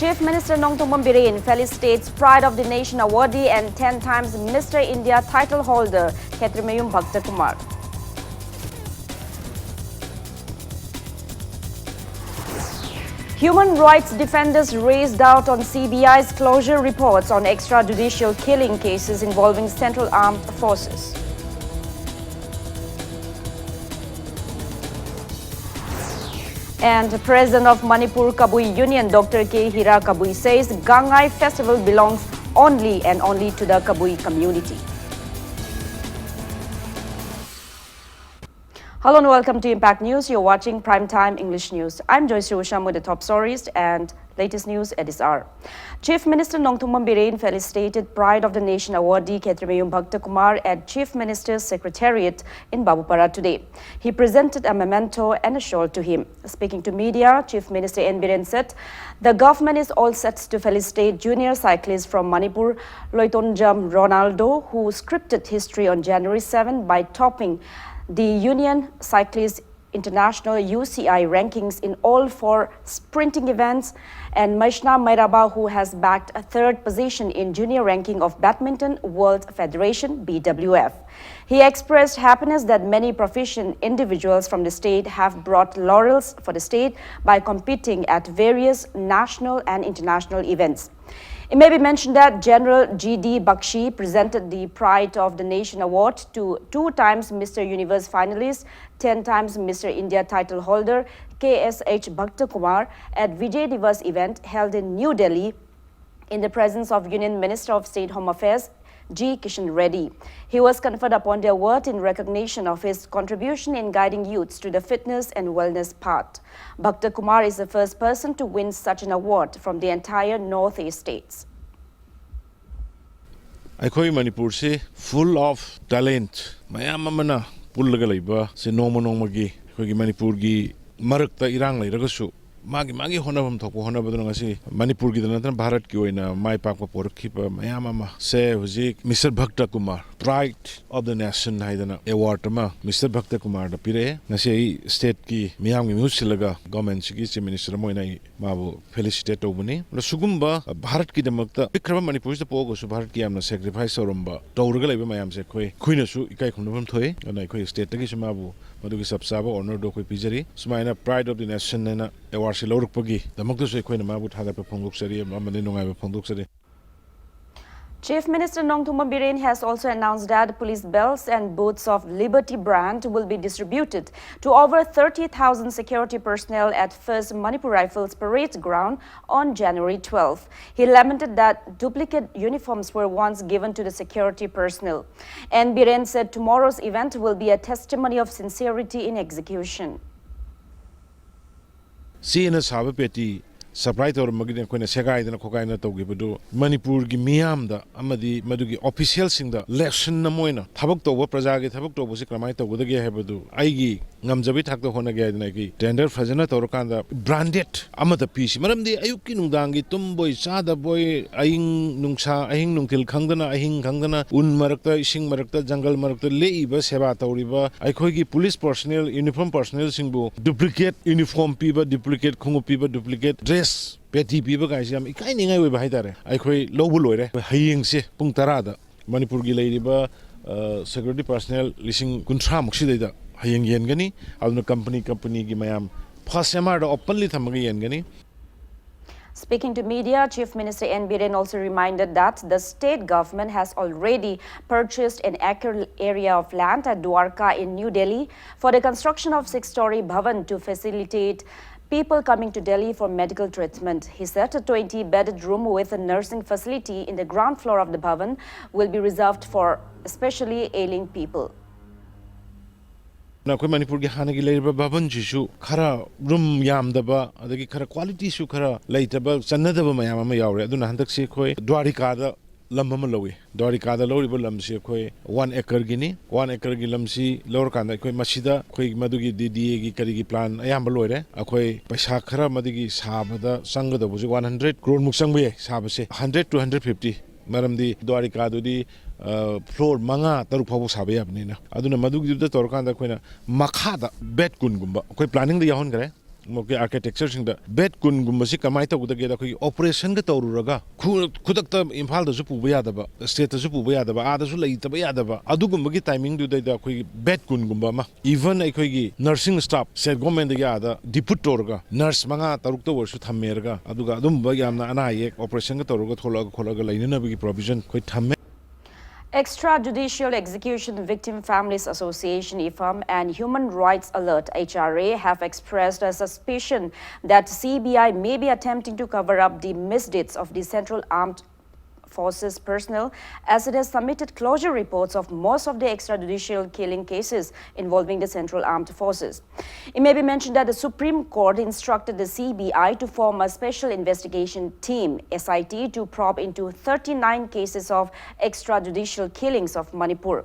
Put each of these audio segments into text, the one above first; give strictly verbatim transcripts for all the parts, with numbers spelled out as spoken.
Chief Minister Nongthombam Biren felicitates Pride of the Nation awardee and ten times Mister India title holder Khetrimayum Bhakta Kumar. Human rights defenders raised doubt on C B I's closure reports on extrajudicial killing cases involving Central Armed Forces. And the President of Manipur Kabui Union, Doctor K Hira Kabui, says Gangai festival belongs only and only to the Kabui community. Hello and welcome to Impact News. You're watching Prime Time English News. I'm Joyce Usham with the top stories and latest news at this hour. Chief Minister Nongthombam Biren felicitated Pride of the Nation awardee Khetrimayum Bhakta Kumar at Chief Minister's Secretariat in Babupara today. He presented a memento and a shawl to him. Speaking to media, Chief Minister N Biren said the government is all set to felicitate junior cyclist from Manipur, Loitonjam Ronaldo, who scripted history on January seven by topping the Union Cyclist International U C I rankings in all four sprinting events, and Maishna Mairaba, who has bagged a third position in junior ranking of Badminton World Federation, B W F. He expressed happiness that many proficient individuals from the state have brought laurels for the state by competing at various national and international events. It may be mentioned that General G D Bakshi presented the Pride of the Nation Award to two times Mister Universe finalist, ten times Mister India title holder K S H Bhakta Kumar at Vijay Diwas event held in New Delhi in the presence of Union Minister of State Home Affairs G Kishan Reddy. He was conferred upon the award in recognition of his contribution in guiding youths to the fitness and wellness path. Bhakta Kumar is the first person to win such an award from the entire Northeast states. ꯑꯩꯈꯣꯏ ꯃꯅꯤꯄꯨꯔꯁꯤ full of talent ꯃꯌꯥꯝ ꯑꯃꯅ ꯄꯨꯜꯂꯒ ꯂꯩꯕ ꯁꯤ ꯅꯣꯡꯃ ꯅꯣꯡꯃꯒꯤ ꯑꯩꯈꯣꯏꯒꯤ ꯃꯅꯤꯄꯨꯔꯒꯤ ꯃꯔꯛꯇ ꯏꯔꯥꯡ ꯂꯩꯔꯒꯁꯨ ꯃꯥꯒꯤ ꯃꯥꯒꯤ ꯍꯣꯠꯅꯐꯝ ꯊꯣꯛꯄ ꯍꯣꯠꯅꯕꯗꯨꯅ ꯉꯁꯤ ꯃꯅꯤꯄꯨꯔꯒꯤꯗ ꯅꯠꯇꯅ ꯚꯥꯔꯠꯀꯤ ꯑꯣꯏꯅ ꯃꯥꯏ ꯄꯥꯛꯄ ꯄꯣꯔꯛꯈꯤꯕ ꯃꯌꯥꯝ ꯑꯃ ꯁꯦ ꯍꯧꯖꯤꯛ Mister Bhakta Kumar Pride of the Nation ꯍꯥꯏꯗꯅ award ꯑꯃ ꯃꯤꯁꯇꯔ ꯚꯛꯇ ꯀꯨꯃꯥꯔꯗ ꯄꯤꯔꯛꯑꯦ꯫ ꯉꯁꯤ ꯑꯩ stateꯀꯤ ꯃꯤꯌꯥꯝꯒꯤ ꯃꯤꯍꯨꯠ ꯁꯤꯜꯂꯒ governmentꯁꯤꯒꯤ chief minister ꯑꯃ ꯑꯣꯏꯅ ꯑꯩ ꯃꯥꯕꯨ felicitate ꯇꯧꯕꯅꯤ꯫ ꯑꯗꯣ ꯁꯤꯒꯨꯝꯕ ꯚꯥꯔꯠꯀꯤꯗꯃꯛꯇ ꯄꯤꯛꯈ꯭ꯔꯕ ꯃꯅꯤꯄꯨꯔꯁꯤꯗ ꯄꯣꯛꯑꯒꯁꯨ ꯚꯥꯔꯠꯀꯤ ꯌꯥꯝꯅ sacrifice ꯇꯧꯔꯝꯕ, ꯇꯧꯔꯒ ꯂꯩꯕ ꯃꯌꯥꯝꯁꯦ ꯑꯩꯈꯣꯏ, ꯑꯩꯈꯣꯏꯅꯁꯨ ꯏꯀꯥꯏ ꯈꯨꯝꯅꯐꯝ ꯊꯣꯛꯏ꯫ ꯑꯗꯨꯅ ꯑꯩꯈꯣꯏ stateꯇꯒꯤꯁꯨ ꯃꯥꯕꯨ ꯃꯗꯨꯒꯤ ꯆꯞ ꯆꯥꯕ honourꯗꯣ ꯑꯩꯈꯣꯏ ꯄꯤꯖꯔꯤ꯫ ꯁꯨꯃꯥꯏꯅ Pride of the Nation ꯍꯥꯏꯅ awardꯁꯤ ꯂꯧꯔꯛꯄꯒꯤꯗꯃꯛꯇꯁꯨ ꯑꯩꯈꯣꯏꯅ ꯃꯥꯕꯨ ꯊꯥꯒꯠꯄ ꯐꯣꯡꯗꯣꯛꯆꯔꯤ ꯑꯃꯗꯤ ꯅꯨꯡꯉꯥꯏꯕ ꯐꯣꯡꯗꯣꯛꯆꯔꯤ꯫ Chief Minister Nongthombam Biren has also announced that police belts and boots of Liberty brand will be distributed to over thirty thousand security personnel at First Manipur Rifles Parade Ground on January twelfth. He lamented that duplicate uniforms were once given to the security personnel. N Biren said tomorrow's event will be a testimony of sincerity in execution. ꯆꯦꯅ ꯁꯥꯕ patty supply ꯇꯧꯔꯝꯕꯒꯤꯅꯤ ꯑꯩꯈꯣꯏꯅ ꯁꯦꯒꯥꯏꯗꯅ ꯈꯣꯠꯀꯥꯏꯗꯅ ꯇꯧꯈꯤꯕꯗꯨ ꯃꯅꯤꯄꯨꯔꯒꯤ ꯃꯤꯌꯥꯝꯗ ꯑꯃꯗꯤ ꯃꯗꯨꯒꯤ officialꯁꯤꯡꯗ lesson ꯑꯃ ꯑꯣꯏꯅ ꯊꯕꯛ ꯇꯧꯕ, ꯄ꯭ꯔꯖꯥꯒꯤ ꯊꯕꯛ ꯇꯧꯕꯁꯤ ꯀꯔꯝꯍꯥꯏꯅ ꯇꯧꯒꯗꯒꯦ ꯍꯥꯏꯕꯗꯨ ꯑꯩꯒꯤ ꯉꯝꯖꯕꯤ ꯊꯥꯛꯇ ꯍꯣꯠꯅꯒꯦ ꯍꯥꯏꯗꯅ ꯑꯩꯒꯤ tender ꯐꯖꯅ ꯇꯧꯔꯀꯥꯟꯗ branded ꯑꯃꯗ ꯄꯤꯁꯤ꯫ ꯃꯔꯝꯗꯤ ꯑꯌꯨꯛꯀꯤ ꯅꯨꯡꯗꯥꯡꯒꯤ ꯇꯨꯝꯕꯣꯏ ꯆꯥꯗꯕꯣꯏ, ꯑꯍꯤꯡ ꯅꯨꯡꯁꯥ, ꯑꯍꯤꯡ ꯅꯨꯡꯊꯤꯜ ꯈꯪꯗꯅ, ꯑꯍꯤꯡ ꯈꯪꯗꯅ, ꯎꯟ ꯃꯔꯛꯇ, ꯏꯁꯤꯡ ꯃꯔꯛꯇ, ꯖꯪꯒꯜ ꯃꯔꯛꯇ ꯂꯦꯛꯏꯕ, ꯁꯦꯕꯥ ꯇꯧꯔꯤꯕ ꯑꯩꯈꯣꯏꯒꯤ police personnel, uniform personnelꯁꯤꯡꯕꯨ duplicate uniform ꯄꯤꯕ, duplicate ꯈꯣꯡꯎꯞ ꯄꯤꯕ, duplicate dress, ꯄꯦꯇꯤ ꯄꯤꯕ ꯀꯥꯏꯁꯤ ꯌꯥꯝ ꯏꯀꯥꯏꯅꯤꯡꯉꯥꯏ ꯑꯣꯏꯕ ꯍꯥꯏꯇꯥꯔꯦ꯫ ꯑꯩꯈꯣꯏ ꯂꯧꯕ ꯂꯣꯏꯔꯦ꯫ ꯍꯌꯦꯡꯁꯦ ꯄꯨꯡ ꯇꯔꯥꯗ ꯃꯅꯤꯄꯨꯔꯒꯤ ꯂꯩꯔꯤꯕ, ꯑ, security personnel ꯂꯤꯁꯤꯡ ꯀꯨꯟꯊ꯭ꯔꯥ ꯃꯨꯛꯁꯤꯗꯩꯗ ꯍꯌꯦꯡ ꯌꯦꯟꯒꯅꯤ꯫ ꯑꯗꯨꯅ company, companyꯒꯤ ꯃꯌꯥꯝ first M R ꯗ openly ꯊꯝꯃꯒ ꯌꯦꯟꯒꯅꯤ꯫ Speaking to media, Chief Minister N Biren also reminded that the state government has already purchased an acre area of land at Dwarka in New Delhi for the construction of six-story bhavan to facilitate people coming to Delhi for medical treatment. He said a twenty-bedded room with a nursing facility in the ground floor of the bhavan will be reserved for especially ailing people. ꯑꯩꯈꯣꯏ ꯃꯅꯤꯄꯨꯔꯒꯤ ꯍꯥꯟꯅꯒꯤ ꯂꯩꯔꯤꯕ ꯚꯕꯟꯁꯤꯁꯨ ꯈꯔ room ꯌꯥꯝꯗꯕ, ꯑꯗꯒꯤ ꯈꯔ qualityꯁꯨ ꯈꯔ ꯂꯩꯇꯕ, ꯆꯟꯅꯗꯕ ꯃꯌꯥꯝ ꯑꯃ ꯌꯥꯎꯔꯦ꯫ ꯑꯗꯨꯅ ꯍꯟꯗꯛꯁꯤ ꯑꯩꯈꯣꯏ ꯗ꯭ꯋꯥꯔꯤꯀꯥꯗ ꯂꯝ ꯑꯃ ꯂꯧꯏ꯫ ꯗ꯭ꯋꯥꯔꯤꯀꯥꯗ ꯂꯧꯔꯤꯕ ꯂꯝꯁꯤ ꯑꯩꯈꯣꯏ one acreꯒꯤꯅꯤ꯫ One acreꯒꯤ ꯂꯝꯁꯤ ꯂꯧꯔꯀꯥꯟꯗ ꯑꯩꯈꯣꯏ ꯃꯁꯤꯗ ꯑꯩꯈꯣꯏ ꯃꯗꯨꯒꯤ DDAꯒꯤ ꯀꯔꯤꯒꯤ plan ꯑꯌꯥꯝꯕ ꯂꯣꯏꯔꯦ꯫ ꯑꯩꯈꯣꯏ ꯄꯩꯁꯥ ꯈꯔ ꯃꯗꯨꯒꯤ ꯁꯥꯕꯗ ꯆꯪꯒꯗꯧꯕꯁꯤ one hundred crore ꯃꯨꯛ ꯆꯪꯕ ꯌꯥꯏ ꯁꯥꯕꯁꯦ, hundred to hundred fifty꯫ ꯃꯔꯝꯗꯤ ꯗ꯭ꯋꯥꯔꯤꯀꯥꯗꯨꯗꯤ, ꯐ꯭ꯂꯣꯔ ꯃꯉꯥ ꯇꯔꯨꯛ ꯐꯥꯎꯕ ꯁꯥꯕ ꯌꯥꯕꯅꯤꯅ꯫ ꯑꯗꯨꯅ ꯃꯗꯨꯒꯤꯗꯨꯗ ꯇꯧꯔꯀꯥꯟꯗ ꯑꯩꯈꯣꯏꯅ ꯃꯈꯥꯗ ꯕꯦꯗ ꯀꯨꯟꯒꯨꯝꯕ ꯑꯩꯈꯣꯏ ꯄ꯭ꯂꯥꯅꯤꯡꯗ ꯌꯥꯎꯍꯟꯈ꯭ꯔꯦ꯫ ꯑꯩꯈꯣꯏ ꯑꯥꯔꯀꯤꯇꯦꯛꯆꯔꯁꯤꯡꯗ ꯕꯦꯗ ꯀꯨꯟꯒꯨꯝꯕꯁꯤ ꯀꯃꯥꯏꯅ ꯇꯧꯒꯗꯒꯦꯗ, ꯑꯩꯈꯣꯏꯒꯤ ꯑꯣꯄꯔꯦꯁꯟꯒ ꯇꯧꯔꯨꯔꯒ ꯈꯨ- ꯈꯨꯗꯛꯇ ꯏꯝꯐꯥꯜꯗꯁꯨ ꯄꯨꯕ ꯌꯥꯗꯕ, ꯁ꯭ꯇꯦꯠꯇꯁꯨ ꯄꯨꯕ ꯌꯥꯗꯕ, ꯑꯥꯗꯁꯨ ꯂꯩꯇꯕ ꯌꯥꯗꯕ, ꯑꯗꯨꯒꯨꯝꯕꯒꯤ ꯇꯥꯏꯃꯤꯡꯗꯨꯗꯩꯗ ꯑꯩꯈꯣꯏꯒꯤ ꯕꯦꯗ ꯀꯨꯟꯒꯨꯝꯕ ꯑꯃ, ꯏꯚꯟ ꯑꯩꯈꯣꯏꯒꯤ ꯅꯔꯁꯤꯡ ꯁ꯭ꯇꯥꯐ ꯁ꯭ꯇꯦꯠ ꯒꯣꯔꯃꯦꯟꯗꯒꯤ ꯑꯥꯗ ꯗꯤꯄꯨꯠ ꯇꯧꯔꯒ ꯅꯔꯁ ꯃꯉꯥ ꯇꯔꯨꯛꯇ ꯑꯣꯏꯔꯁꯨ ꯊꯝꯃꯦꯔꯒ, ꯑꯗꯨꯒ ꯑꯗꯨꯝꯕ ꯌꯥꯝꯅ ꯑꯅꯥ ꯑꯌꯦꯛ ꯑꯣꯄꯔꯦꯁꯟꯒ ꯇꯧꯔꯒ ꯊꯣꯛꯂꯛꯑꯒ ꯈꯣꯠꯂꯒ ꯂꯩꯅꯅꯕꯒꯤ ꯄ꯭ꯔꯣꯕꯤꯖꯟ ꯑꯩꯈꯣꯏ ꯊꯝꯃꯦ꯫ Extrajudicial Execution Victim Families Association, IFAM, and Human Rights Alert, H R A, have expressed a suspicion that C B I may be attempting to cover up the misdeeds of the Central Armed Forces personnel, as it has submitted closure reports of most of the extrajudicial killing cases involving the Central Armed Forces. It may be mentioned that the Supreme Court instructed the C B I to form a special investigation team, S I T, to probe into thirty-nine cases of extrajudicial killings of Manipur.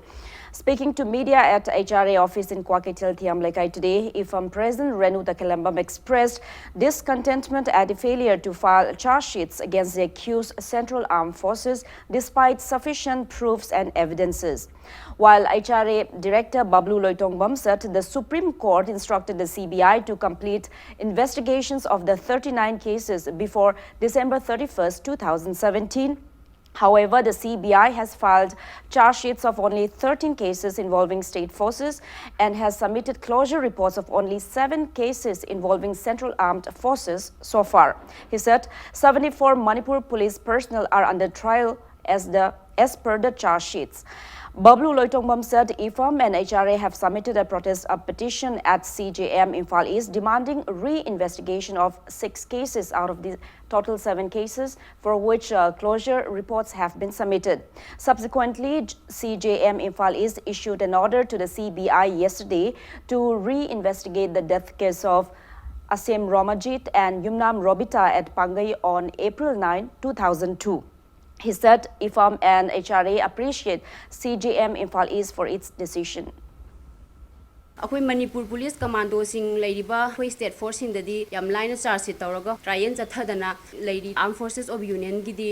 Speaking to media at H R A office in Kwakeithel Thiam Lekai today, IFAM President Renu Takhelambam expressed discontentment at the failure to file charge sheets against the accused Central Armed Forces despite sufficient proofs and evidences. While H R A Director Bablu Loitongbam said the Supreme Court instructed the C B I to complete investigations of the thirty-nine cases before December thirty-first, two thousand seventeen. However, the C B I has filed charge sheets of only thirteen cases involving state forces and has submitted closure reports of only seven cases involving Central Armed Forces so far. He said seventy-four Manipur police personnel are under trial as the as per the charge sheets. Bablu Loitongbam said IFAM and H R A have submitted a protest a petition at C J M Imphal East demanding re-investigation of six cases out of the total seven cases for which uh, closure reports have been submitted. Subsequently, C J M Imphal East issued an order to the C B I yesterday to re-investigate the death case of Asem Romajit and Yumnam Robita at Pangai on April nine, two thousand two. He said IFAM and H R A appreciate C J M Imphal East for its decision. ꯑꯩꯈꯣꯏ Manipur police ꯀꯃꯥꯟꯗꯣꯁꯤꯡ ꯂꯩꯔꯤꯕ ꯑꯩꯈꯣꯏ state ꯐꯣꯔꯁꯁꯤꯡꯗꯗꯤ ꯌꯥꯝ ꯂꯥꯏꯅ charge ꯁꯤꯠ ꯇꯧꯔꯒ trial ꯆꯠꯊꯗꯅ ꯂꯩꯔꯤ꯫ ꯑꯥꯔꯝ forces of ꯌꯨꯅꯤꯌꯟꯒꯤꯗꯤ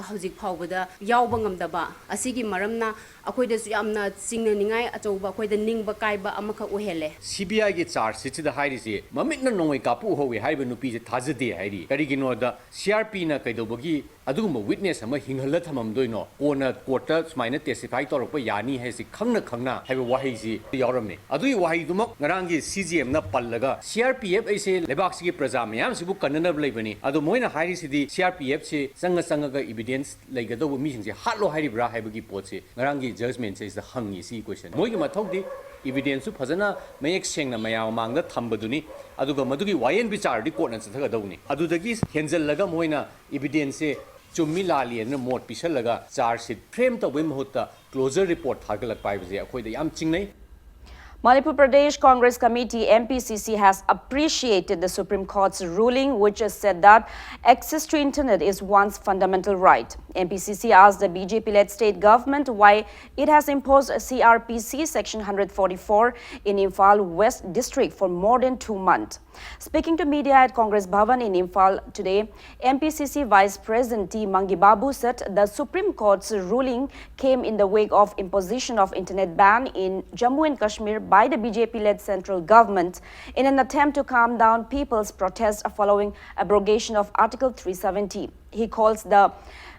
ꯍꯧꯖꯤꯛ ꯐꯥꯎꯕꯗ ꯌꯥꯎꯕ ꯉꯝꯗꯕ ꯑꯁꯤꯒꯤ ꯃꯔꯝꯅ ꯑꯩꯈꯣꯏꯗꯁꯨ ꯌꯥꯝꯅ ꯆꯤꯡꯅꯅꯤꯡꯉꯥꯏ ꯑꯆꯧꯕ, ꯑꯩꯈꯣꯏꯗ ꯅꯤꯡꯕ ꯀꯥꯏꯕ ꯑꯃꯈꯛ ꯑꯣꯏꯍꯜꯂꯦ꯫ ꯁꯤ ꯕꯤ ꯑꯥꯏꯒꯤ ꯆꯥꯔꯖ ꯁꯤꯠꯁꯤꯗ ꯍꯥꯏꯔꯤꯁꯤ, "ꯃꯃꯤꯠꯅ ꯅꯣꯡꯃꯩ ꯀꯥꯞꯄ ꯎꯍꯧꯋꯤ" ꯍꯥꯏꯔꯤꯕ ꯅꯨꯄꯤꯁꯦ ꯊꯥꯖꯗꯦ ꯍꯥꯏꯔꯤ꯫ ꯀꯔꯤꯒꯤꯅꯣꯗ, ꯁꯤ ꯑꯥꯔ ꯄꯤꯅ ꯀꯩꯗꯧꯕꯒꯤ ꯑꯗꯨꯒꯨꯝꯕ ꯋꯤꯠꯅꯦꯁ ꯑꯃ ꯍꯤꯡꯍꯜꯂ ꯊꯝꯃꯝꯗꯣꯏꯅꯣ? ꯀꯣꯟꯅ ꯀꯣꯔꯠꯇ ꯁꯨꯃꯥꯏꯅ ꯇꯦꯁꯇꯤꯐꯥꯏ ꯇꯧꯔꯛꯄ ꯌꯥꯅꯤ ꯍꯥꯏꯁꯤ ꯈꯪꯅ ꯈꯪꯅ ꯍꯥꯏꯕ ꯋꯥꯍꯩꯁꯤ ꯌꯥꯎꯔꯝꯃꯤ꯫ ꯑꯗꯨꯒꯤ ꯋꯥꯍꯩꯗꯨꯃꯛ ꯉꯔꯥꯡꯒꯤ ꯁꯤ ꯖꯤ ꯑꯦꯝꯅ ꯄꯜꯂꯒ, "ꯁꯤ ꯑꯥꯔ ꯄꯤ ꯑꯦꯐ ꯑꯩꯁꯦ ꯂꯩꯕꯥꯛꯁꯤꯒꯤ ꯄ꯭ꯔꯖꯥ ꯃꯌꯥꯝꯁꯤꯕꯨ ꯀꯟꯅꯅꯕ ꯂꯩꯕꯅꯤ, ꯑꯗꯣ ꯃꯣꯏꯅ ꯍꯥꯏꯔꯤꯁꯤꯗꯤ ꯁꯤ ꯑꯥꯔ ꯄꯤ ꯑꯦꯐꯁꯤ ꯆꯪꯉ ꯆꯪꯉꯒ ꯏꯕꯤꯗꯦꯟꯁ ꯂꯩꯒꯗꯧꯕ ꯃꯤꯁꯤꯡꯁꯦ ꯍꯥꯠꯂꯣ ꯍꯥꯏꯔꯤꯕ꯭ꯔꯥ?" ꯍꯥꯏꯕꯒꯤ ꯄꯣꯠꯁꯤ ꯉꯔꯥꯡꯒꯤ ꯖꯖꯃꯦꯟꯁꯦ ꯁꯤꯗ ꯍꯪꯉꯤ꯫ ꯁꯤꯒꯤ ꯀꯣꯏꯁꯟ, ꯃꯣꯏꯒꯤ ꯃꯊꯧꯗꯤ ꯏꯕꯤꯗꯦꯟꯁꯁꯨ ꯐꯖꯅ ꯃꯌꯦꯛ ꯁꯦꯡꯅ ꯃꯌꯥꯝ ꯃꯃꯥꯡꯗ ꯊꯝꯕꯗꯨꯅꯤ꯫ ꯑꯗꯨꯒ ꯃꯗꯨꯒꯤ ꯋꯥꯌꯦꯜ ꯕꯤꯆꯥꯔꯗꯤ ꯀꯣꯔꯠꯅ ꯆꯠꯊꯒꯗꯧꯕꯅꯤ꯫ ꯑꯗꯨꯗꯒꯤ ꯍꯦꯟꯖꯜꯂꯒ ꯃꯣꯏꯅ ꯏꯕꯤꯗꯦꯟꯁꯁꯦ ꯆꯨꯝꯃꯤ ꯂꯥꯜꯂꯤ ꯍꯥꯏꯅ ꯃꯣꯠ ꯄꯤꯁꯜꯂꯒ ꯆꯥꯔꯖ ꯁꯤꯠ ꯐ꯭ꯔꯦꯝ ꯇꯧꯕꯩ ꯃꯍꯨꯠꯇ ꯀ꯭ꯂꯣꯖꯔ ꯔꯤꯄꯣꯔꯠ ꯊꯥꯒꯠꯂꯛꯄ ꯍꯥꯏꯕꯁꯦ ꯑꯩꯈꯣꯏꯗ ꯌꯥꯝ ꯆꯤꯡꯅꯩ꯫ Manipur Pradesh Congress Committee, M P C C, has appreciated the Supreme Court's ruling, which has said that access to internet is one's fundamental right. M P C C asked the B J P-led state government why it has imposed C R P C Section one forty-four in Imphal West District for more than two months. Speaking to media at Congress Bhavan in Imphal today, M P C C Vice President T Mangi Babu said the Supreme Court's ruling came in the wake of imposition of internet ban in Jammu and Kashmir by the B J P-led central government in an attempt to calm down people's protest following abrogation of Article three seventy. He calls the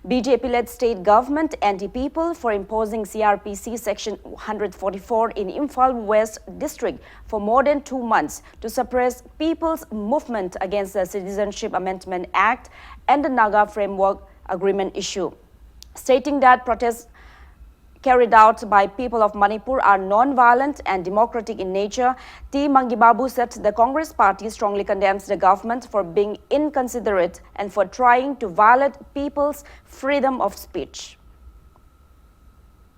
B J P-led state government anti-people for imposing C R P C Section one forty-four in Imphal West District for more than two months to suppress people's movement against the Citizenship Amendment Act and the Naga Framework Agreement issue. Stating that protests carried out by people of Manipur are non-violent and democratic in nature, T Mangi Babu said the Congress party strongly condemns the government for being inconsiderate and for trying to violate people's freedom of speech.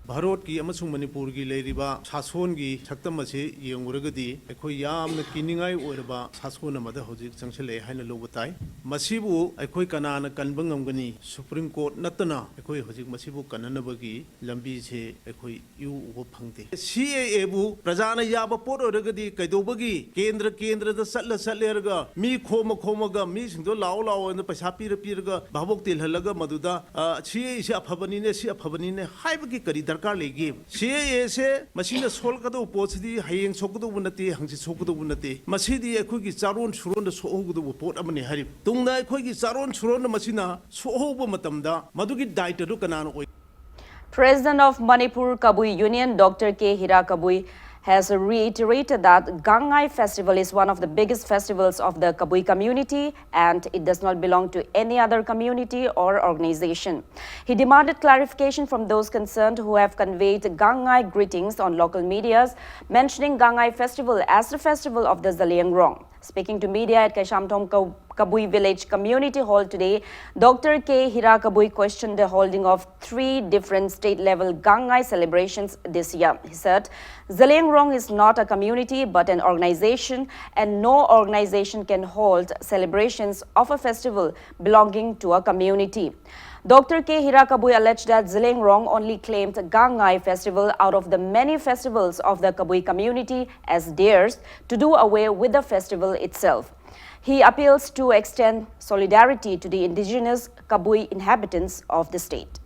ꯚꯥꯔꯠꯀꯤ ꯑꯃꯁꯨꯡ ꯃꯅꯤꯄꯨꯔꯒꯤ ꯂꯩꯔꯤꯕ ꯁꯥꯁꯣꯟꯒꯤ ꯁꯛꯇꯝ ꯑꯁꯤ ꯌꯦꯡꯂꯨꯔꯒꯗꯤ ꯑꯩꯈꯣꯏ ꯌꯥꯝꯅ ꯀꯤꯅꯤꯡꯉꯥꯏ ꯑꯣꯏꯔꯕ ꯁꯥꯁꯣꯟ ꯑꯃꯗ ꯍꯧꯖꯤꯛ ꯆꯪꯁꯤꯜꯂꯛꯑꯦ ꯍꯥꯏꯅ ꯂꯧꯕ ꯇꯥꯏ꯫ ꯃꯁꯤꯕꯨ ꯑꯩꯈꯣꯏ ꯀꯅꯥꯅ ꯀꯟꯕ ꯉꯝꯒꯅꯤ? ꯁꯨꯄ꯭ꯔꯤꯝ ꯀꯣꯔꯠ ꯅꯠꯇꯅ ꯑꯩꯈꯣꯏ ꯍꯧꯖꯤꯛ ꯃꯁꯤꯕꯨ ꯀꯟꯅꯅꯕꯒꯤ ꯂꯝꯕꯤꯁꯦ ꯑꯩꯈꯣꯏ ꯏꯎ ꯎꯕ ꯐꯪꯗꯦ꯫ ꯁꯤ ꯑꯦ ꯑꯦꯕꯨ ꯄ꯭ꯔꯖꯥꯅ ꯌꯥꯕ ꯄꯣꯠ ꯑꯣꯏꯔꯒꯗꯤ ꯀꯩꯗꯧꯕꯒꯤ ꯀꯦꯟꯗ꯭ꯔ ꯀꯦꯟꯗ꯭ꯔꯗ ꯆꯠꯂ ꯆꯠꯂꯦꯔꯒ ꯃꯤ ꯈꯣꯝꯃ ꯈꯣꯝꯃꯒ ꯃꯤꯁꯤꯡꯗꯣ ꯂꯥꯛꯑꯣ ꯂꯥꯛꯑꯣ ꯍꯥꯏꯅ ꯄꯩꯁꯥ ꯄꯤꯔ ꯄꯤꯔꯒ ꯚꯥꯕꯣꯛ ꯇꯤꯜꯍꯜꯂꯒ ꯃꯗꯨꯗ, ꯑ, ꯁꯤ ꯑꯦ ꯁꯤ ꯑꯐꯕꯅꯤꯅꯦ, ꯁꯤ ꯑꯐꯕꯅꯤꯅꯦ ꯍꯥꯏꯕꯒꯤ ꯀꯔꯤ ꯗꯔꯀꯥꯔ ꯂꯩꯒꯦ? ꯁꯤ ꯑꯦ ꯑꯦꯁꯦ ꯃꯁꯤꯅ ꯁꯣꯛꯀꯗꯧꯕ ꯄꯣꯠꯁꯤꯗꯤ ꯍꯌꯦꯡ ꯁꯣꯛꯀꯗꯧꯕ ꯅꯠꯇꯦ, ꯍꯪꯆꯤꯠ ꯁꯣꯛꯀꯗꯧꯕ ꯅꯠꯇꯦ꯫ ꯃꯁꯤꯗꯤ ꯑꯩꯈꯣꯏꯒꯤ ꯆꯥꯔꯣꯟ ꯁꯨꯔꯣꯟꯗ ꯁꯣꯛꯍꯧꯒꯗꯧꯕ ꯄꯣꯠ ꯑꯃꯅꯤ ꯍꯥꯏꯔꯤꯕ꯫ ꯇꯨꯡꯗ ꯑꯩꯈꯣꯏꯒꯤ ꯆꯥꯔꯣꯟ ꯁꯨꯔꯣꯟꯗ ꯃꯁꯤꯅ ꯁꯣꯛꯍꯧꯕ ꯃꯇꯝꯗ ꯃꯗꯨꯒꯤ ꯗꯥꯏꯇꯗꯨ ꯀꯅꯥꯅ ꯑꯣꯏ? President of Manipur Kabui Union, Doctor K Hira Kabui, has reiterated that Gangngai festival is one of the biggest festivals of the Kabui community and it does not belong to any other community or organization. He demanded clarification from those concerned who have conveyed Gangngai greetings on local medias, mentioning Gangngai festival as the festival of the Zeliangrong. Speaking to media at Kaishamthom Ka- Kabui Village Community Hall today, Doctor K Hira Kabui questioned the holding of three different state-level Gangngai celebrations this year. He said, Zeliangrong is not a community but an organization, and no organization can hold celebrations of a festival belonging to a community. Doctor K Hira Kabui alleged that Zeliangrong only claimed Gangngai festival out of the many festivals of the Kabui community as theirs to do away with the festival itself. He appeals to extend solidarity to the indigenous Kabui inhabitants of the state.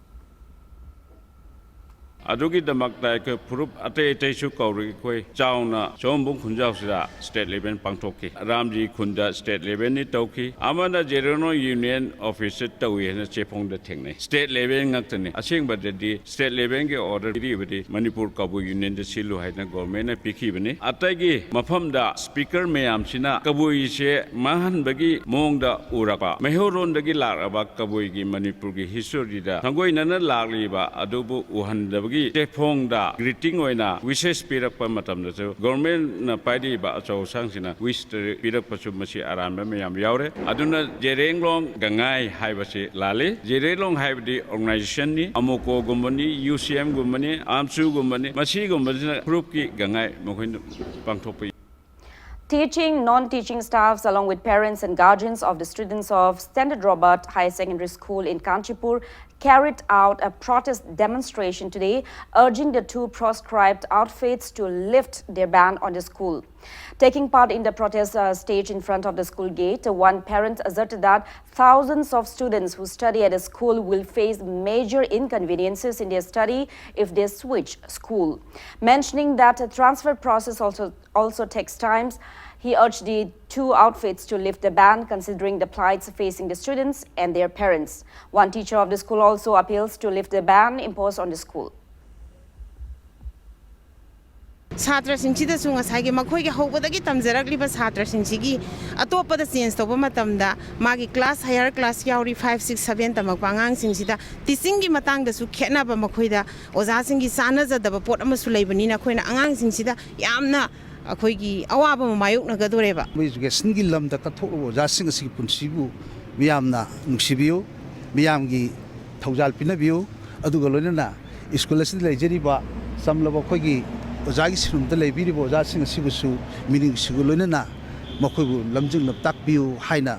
ꯑꯗꯨꯒꯤꯗꯃꯛꯇ ꯑꯩꯈꯣꯏ ꯐꯨꯔꯨꯞ ꯑꯇꯩ ꯑꯇꯩꯁꯨ ꯀꯧꯔꯒ ꯑꯩꯈꯣꯏ ꯆꯥꯎꯅ ꯁꯣꯝꯕꯨꯡ ꯈꯨꯟꯖꯥꯎꯁꯤꯗ state level ꯄꯥꯡꯊꯣꯛꯈꯤ꯫ ꯔꯥꯝꯖꯤ ꯈꯨꯟꯗ ꯁ꯭ꯇꯦꯠ ꯂꯦꯚꯦꯜꯅꯤ ꯇꯧꯈꯤ꯫ ꯑꯃꯅ ꯖꯦꯔꯣꯅꯣ ꯌꯨꯅꯤꯌꯟ ꯑꯣꯐꯤꯁꯇ ꯇꯧꯏ ꯍꯥꯏꯅ ꯆꯦꯐꯣꯡꯗ ꯊꯦꯡꯅꯩ꯫ ꯁ꯭ꯇꯦꯠ ꯂꯦꯚꯦꯜ ꯉꯥꯛꯇꯅꯤ꯫ ꯑꯁꯦꯡꯕꯗꯗꯤ ꯁ꯭ꯇꯦꯠ ꯂꯦꯚꯦꯜꯒꯤ ꯑꯣꯔꯗꯔ ꯄꯤꯔꯤꯕꯗꯤ ꯃꯅꯤꯄꯨꯔ ꯀꯕꯨꯏ ꯌꯨꯅꯤꯌꯟꯗ ꯁꯤꯜꯂꯨ ꯍꯥꯏꯅ ꯒꯣꯔꯃꯦꯟꯅ ꯄꯤꯈꯤꯕꯅꯤ꯫ ꯑꯇꯩꯒꯤ ꯃꯐꯝꯗ ꯁ꯭ꯄꯤꯀꯔ ꯃꯌꯥꯝꯁꯤꯅ ꯀꯕꯨꯏꯁꯦ ꯃꯥꯡꯍꯟꯕꯒꯤ ꯃꯑꯣꯡꯗ ꯎꯔꯛꯄ꯫ ꯃꯩꯍꯧꯔꯣꯟꯗꯒꯤ ꯂꯥꯛꯂꯕ ꯀꯕꯨꯏꯒꯤ ꯃꯅꯤꯄꯨꯔꯒꯤ ꯍꯤꯁꯇꯣꯔꯤꯗ ꯁꯪꯒꯣꯏꯅꯅ ꯂꯥꯛꯂꯤꯕ ꯑꯗꯨꯕꯨ ꯎꯍꯟꯗꯕꯒꯤ ꯆꯦꯐꯣꯡꯗ greeting ꯑꯣꯏꯅ wishes ꯄꯤꯔꯛꯄ ꯃꯇꯝꯗꯁꯨ governmentꯅ ꯄꯥꯏꯔꯤꯕ ꯑꯆꯧ ꯑꯁꯥꯡꯁꯤꯅ wish ꯄꯤꯔꯛꯄꯁꯨ ꯃꯁꯤ ꯑꯔꯥꯟꯕ ꯃꯌꯥꯝ ꯌꯥꯎꯔꯦ꯫ ꯑꯗꯨꯅ ꯖꯦꯔꯦꯡꯂꯣꯡ ꯒꯉꯥꯏ ꯍꯥꯏꯕꯁꯤ ꯂꯥꯜꯂꯤ꯫ ꯖꯦꯔꯦꯡꯂꯣꯡ ꯍꯥꯏꯕꯗꯤ organizationꯅꯤ, ꯑꯃꯣꯀꯣꯒꯨꯝꯕꯅꯤ, UCMꯒꯨꯝꯕꯅꯤ, AMSUꯒꯨꯝꯕꯅꯤ꯫ ꯃꯁꯤꯒꯨꯝꯕꯁꯤꯅ ꯐꯨꯔꯨꯞꯀꯤ ꯒꯉꯥꯏ ꯃꯈꯣꯏꯅ ꯄꯥꯡꯊꯣꯛꯄ Teaching, non-teaching staffs, along with parents and guardians of the students of Standard Robert Higher Secondary School in Kanchipur, carried out a protest demonstration today, urging the two proscribed outfits to lift their ban on the school. Taking part in the protest uh, stage in front of the school gate, one parent asserted that thousands of students who study at the school will face major inconveniences in their study if they switch school. Mentioning that a transfer process also also takes time, he urged the two outfits to lift the ban considering the plights facing the students and their parents. One teacher of the school also appeals to lift the ban imposed on the school. ꯁꯥꯇ꯭ꯔꯁꯤꯡꯁꯤꯗꯁꯨ ꯉꯁꯥꯏꯒꯤ ꯃꯈꯣꯏꯒꯤ ꯍꯧꯕꯗꯒꯤ ꯇꯝꯖꯔꯛꯂꯤꯕ ꯁꯥꯇ꯭ꯔꯁꯤꯡꯁꯤꯒꯤ ꯑꯇꯣꯞꯄꯗ change ꯇꯧꯕ ꯃꯇꯝꯗ ꯃꯥꯒꯤ class, higher class ꯌꯥꯎꯔꯤ, five, six, seven ꯇꯝꯃꯛꯄ ꯑꯉꯥꯡꯁꯤꯡꯁꯤꯗ teachingꯒꯤ ꯃꯇꯥꯡꯗꯁꯨ ꯈꯦꯠꯅꯕ, ꯃꯈꯣꯏꯗ ꯑꯣꯖꯥꯁꯤꯡꯒꯤ ꯆꯥꯟꯅꯖꯗꯕ ꯄꯣꯠ ꯑꯃꯁꯨ ꯂꯩꯕꯅꯤꯅ ꯑꯩꯈꯣꯏꯅ ꯑꯉꯥꯡꯁꯤꯡꯁꯤꯗ ꯌꯥꯝꯅ ꯑꯩꯈꯣꯏꯒꯤ ꯑꯋꯥꯕ ꯑꯃ ꯃꯥꯌꯣꯛꯅꯒꯗꯣꯔꯦꯕ꯫ Educationꯒꯤ ꯂꯝꯗ ꯀꯠꯊꯣꯛꯂꯕ ꯑꯣꯖꯥꯁꯤꯡ ꯑꯁꯤꯒꯤ ꯄꯨꯟꯁꯤꯕꯨ ꯃꯤꯌꯥꯝꯅ ꯅꯨꯡꯁꯤꯕꯤꯌꯨ, ꯃꯤꯌꯥꯝꯒꯤ ꯊꯧꯖꯥꯜ ꯄꯤꯅꯕꯤꯌꯨ꯫ ꯑꯗꯨꯒ ꯂꯣꯏꯅꯅ school ꯑꯁꯤꯗ ꯂꯩꯖꯔꯤꯕ ꯆꯝꯂꯕ ꯑꯩꯈꯣꯏꯒꯤ ꯑꯣꯖꯥꯒꯤ ꯁꯤꯟꯐꯝꯗ ꯂꯩꯕꯤꯔꯤꯕ ꯑꯣꯖꯥꯁꯤꯡ ꯑꯁꯤꯕꯨꯁꯨ ꯃꯤꯅꯨꯡꯁꯤꯒ ꯂꯣꯏꯅꯅ ꯃꯈꯣꯏꯕꯨ ꯂꯝꯖꯤꯡꯅ ꯇꯥꯛꯄꯤꯌꯨ ꯍꯥꯏꯅ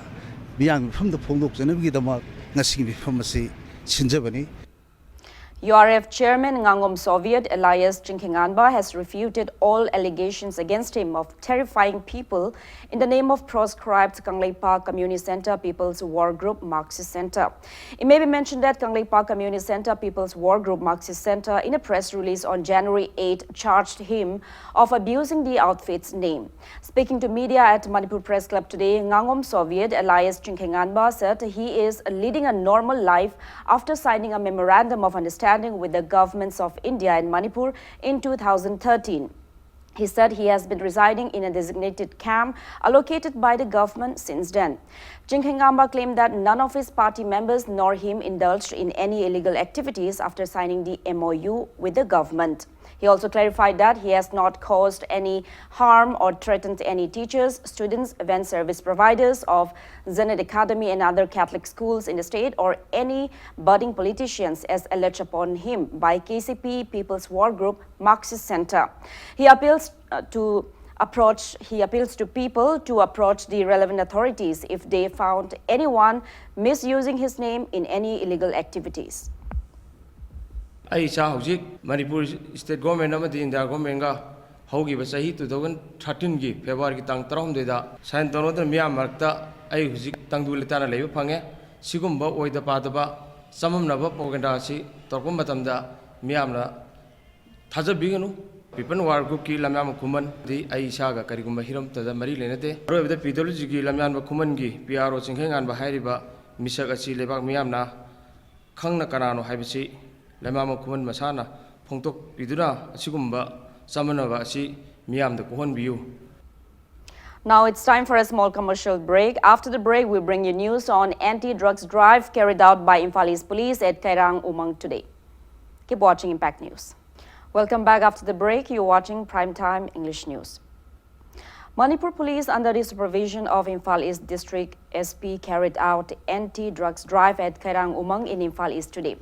ꯃꯤꯌꯥꯝꯒꯤ ꯃꯐꯝꯗ ꯐꯣꯡꯗꯣꯛꯆꯅꯕꯒꯤꯗꯃꯛ ꯉꯁꯤꯒꯤ ꯃꯤꯐꯝ ꯑꯁꯤ ꯁꯤꯟꯖꯕꯅꯤ꯫ URF Chairman Ngangom Soviet Elias Chingkhenganba has refuted all allegations against him of terrifying people in the name of proscribed Kangleipak Communist Centre People's War Group Marxist Centre. It may be mentioned that Kangleipak Communist Centre People's War Group Marxist Centre, in a press release on January eighth, charged him of abusing the outfit's name. Speaking to media at Manipur Press Club today, Ngangom Soviet Elias Chingkhenganba said he is leading a normal life after signing a memorandum of understanding with the governments of India and Manipur in two thousand thirteen. He said he has been residing in a designated camp allocated by the government since then. Chinkhengamba claimed that none of his party members nor him indulged in any illegal activities after signing the M O U with the government. He also clarified that he has not caused any harm or threatened any teachers, students, event service providers of Zenith Academy and other Catholic schools in the state or any budding politicians as alleged upon him by K C P People's War Group Marxist Center. He appeals uh, to approach he appeals to people to approach the relevant authorities if they found anyone misusing his name in any illegal activities. ꯑꯩ ꯏꯁꯥ ꯍꯧꯖꯤꯛ Manipur state government ꯑꯃꯗꯤ India ꯒꯣꯔꯃꯦꯟꯒ ꯍꯧꯈꯤꯕ ꯆꯍꯤ two thousand ꯊꯥꯔꯇꯤꯟꯒꯤ ꯐꯦꯕ꯭ꯔꯨꯋꯥꯔꯤꯒꯤ ꯇꯥꯡ ꯇꯔꯥꯍꯨꯝꯗꯣꯏꯗ sign ꯇꯧꯅꯗꯨꯅ ꯃꯤꯌꯥꯝ ꯃꯔꯛꯇ ꯑꯩ ꯍꯧꯖꯤꯛ ꯇꯪꯗꯨ ꯂꯩꯇꯥꯅ ꯂꯩꯕ ꯐꯪꯉꯦ꯫ ꯁꯤꯒꯨꯝꯕ ꯑꯣꯏꯗ ꯄꯥꯗꯕ ꯆꯃꯝꯅꯕ ꯄ꯭ꯔꯣꯄꯥꯒꯦꯟꯗꯥ ꯑꯁꯤ ꯇꯧꯔꯛꯄ ꯃꯇꯝꯗ ꯃꯤꯌꯥꯝꯅ ꯊꯥꯖꯕꯤꯒꯅꯨ꯫ ꯄꯤꯄꯜ ꯋꯥꯔ ꯒ꯭ꯔꯨꯞꯀꯤ ꯂꯝꯌꯥꯟꯕ ꯈꯨꯃꯟꯗꯤ ꯑꯩ ꯏꯁꯥꯒ ꯀꯔꯤꯒꯨꯝꯕ ꯍꯤꯔꯝꯇꯗ ꯃꯔꯤ ꯂꯩꯅꯗꯦ꯫ ꯑꯔꯣꯏꯕꯗ ꯄꯤ ꯗꯕ꯭ꯂꯤꯎ ꯖꯤꯒꯤ ꯂꯝꯌꯥꯟꯕ ꯈꯨꯃꯟꯒꯤ ꯄꯤ ꯑꯥꯔ ꯑꯣ ꯆꯤꯡꯈꯩꯉꯥꯟꯕ ꯍꯥꯏꯔꯤꯕ ꯃꯤꯁꯛ ꯑꯁꯤ ꯂꯩꯕꯥꯛ ꯃꯤꯌꯥꯝꯅ ꯈꯪꯅ ꯀꯅꯥꯅꯣ ꯍꯥꯏꯕꯁꯤ ꯂꯩꯃꯥꯃ ꯈꯨꯃꯟ ꯃꯁꯥꯅ ꯐꯣꯡꯗꯣꯛꯄꯤꯗꯨꯅ ꯑꯁꯤꯒꯨꯝꯕ ꯆꯃꯝꯅꯕ ꯑꯁꯤ ꯃꯤꯌꯥꯝꯗ ꯀꯣꯛꯍꯟꯕꯤꯌꯨ꯫ Now it's time for a small commercial break. After the break, we bring you news on anti-drugs drive carried out by Imphal East Police at Kairang Umang today. Keep watching Impact News. Welcome back after the break. You're watching Primetime English News. Manipur Police, under the supervision of Imphal East District S P, carried out anti-drugs drive at Kairang Umang in Imphal East today.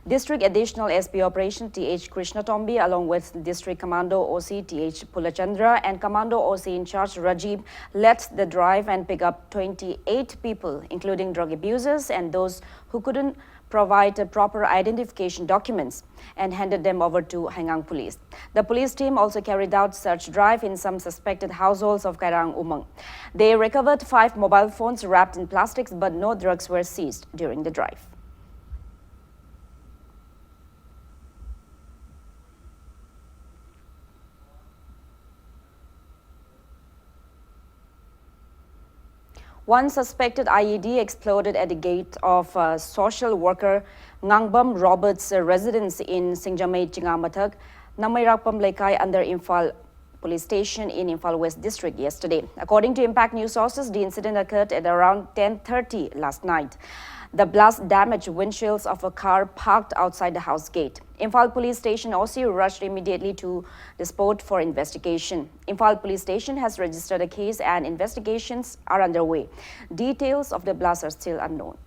District Additional S P Operation T H Krishna Tombi, along with District Commando O C T H Pulachandra and Commando O C in charge Rajiv, led the drive and picked up twenty-eight people, including drug abusers and those who couldn't provide proper identification documents, and handed them over to Haigang police. The police team also carried out search drive in some suspected households of Kairang Umang. They recovered five mobile phones wrapped in plastics, but no drugs were seized during the drive. One suspected I E D exploded at the gate of uh, social worker Ngangbam Roberts' uh, residence in Singjamei Chingamathak, Namairakpam Leikai under Imphal Police Station in Imphal West District yesterday. According to Impact News sources, the incident occurred at around ten thirty last night. The blast damaged windshields of a car parked outside the house gate. Imphal Police Station O C rushed immediately to the spot for investigation. Imphal Police Station has registered a case and investigations are underway. Details of the blast are still unknown.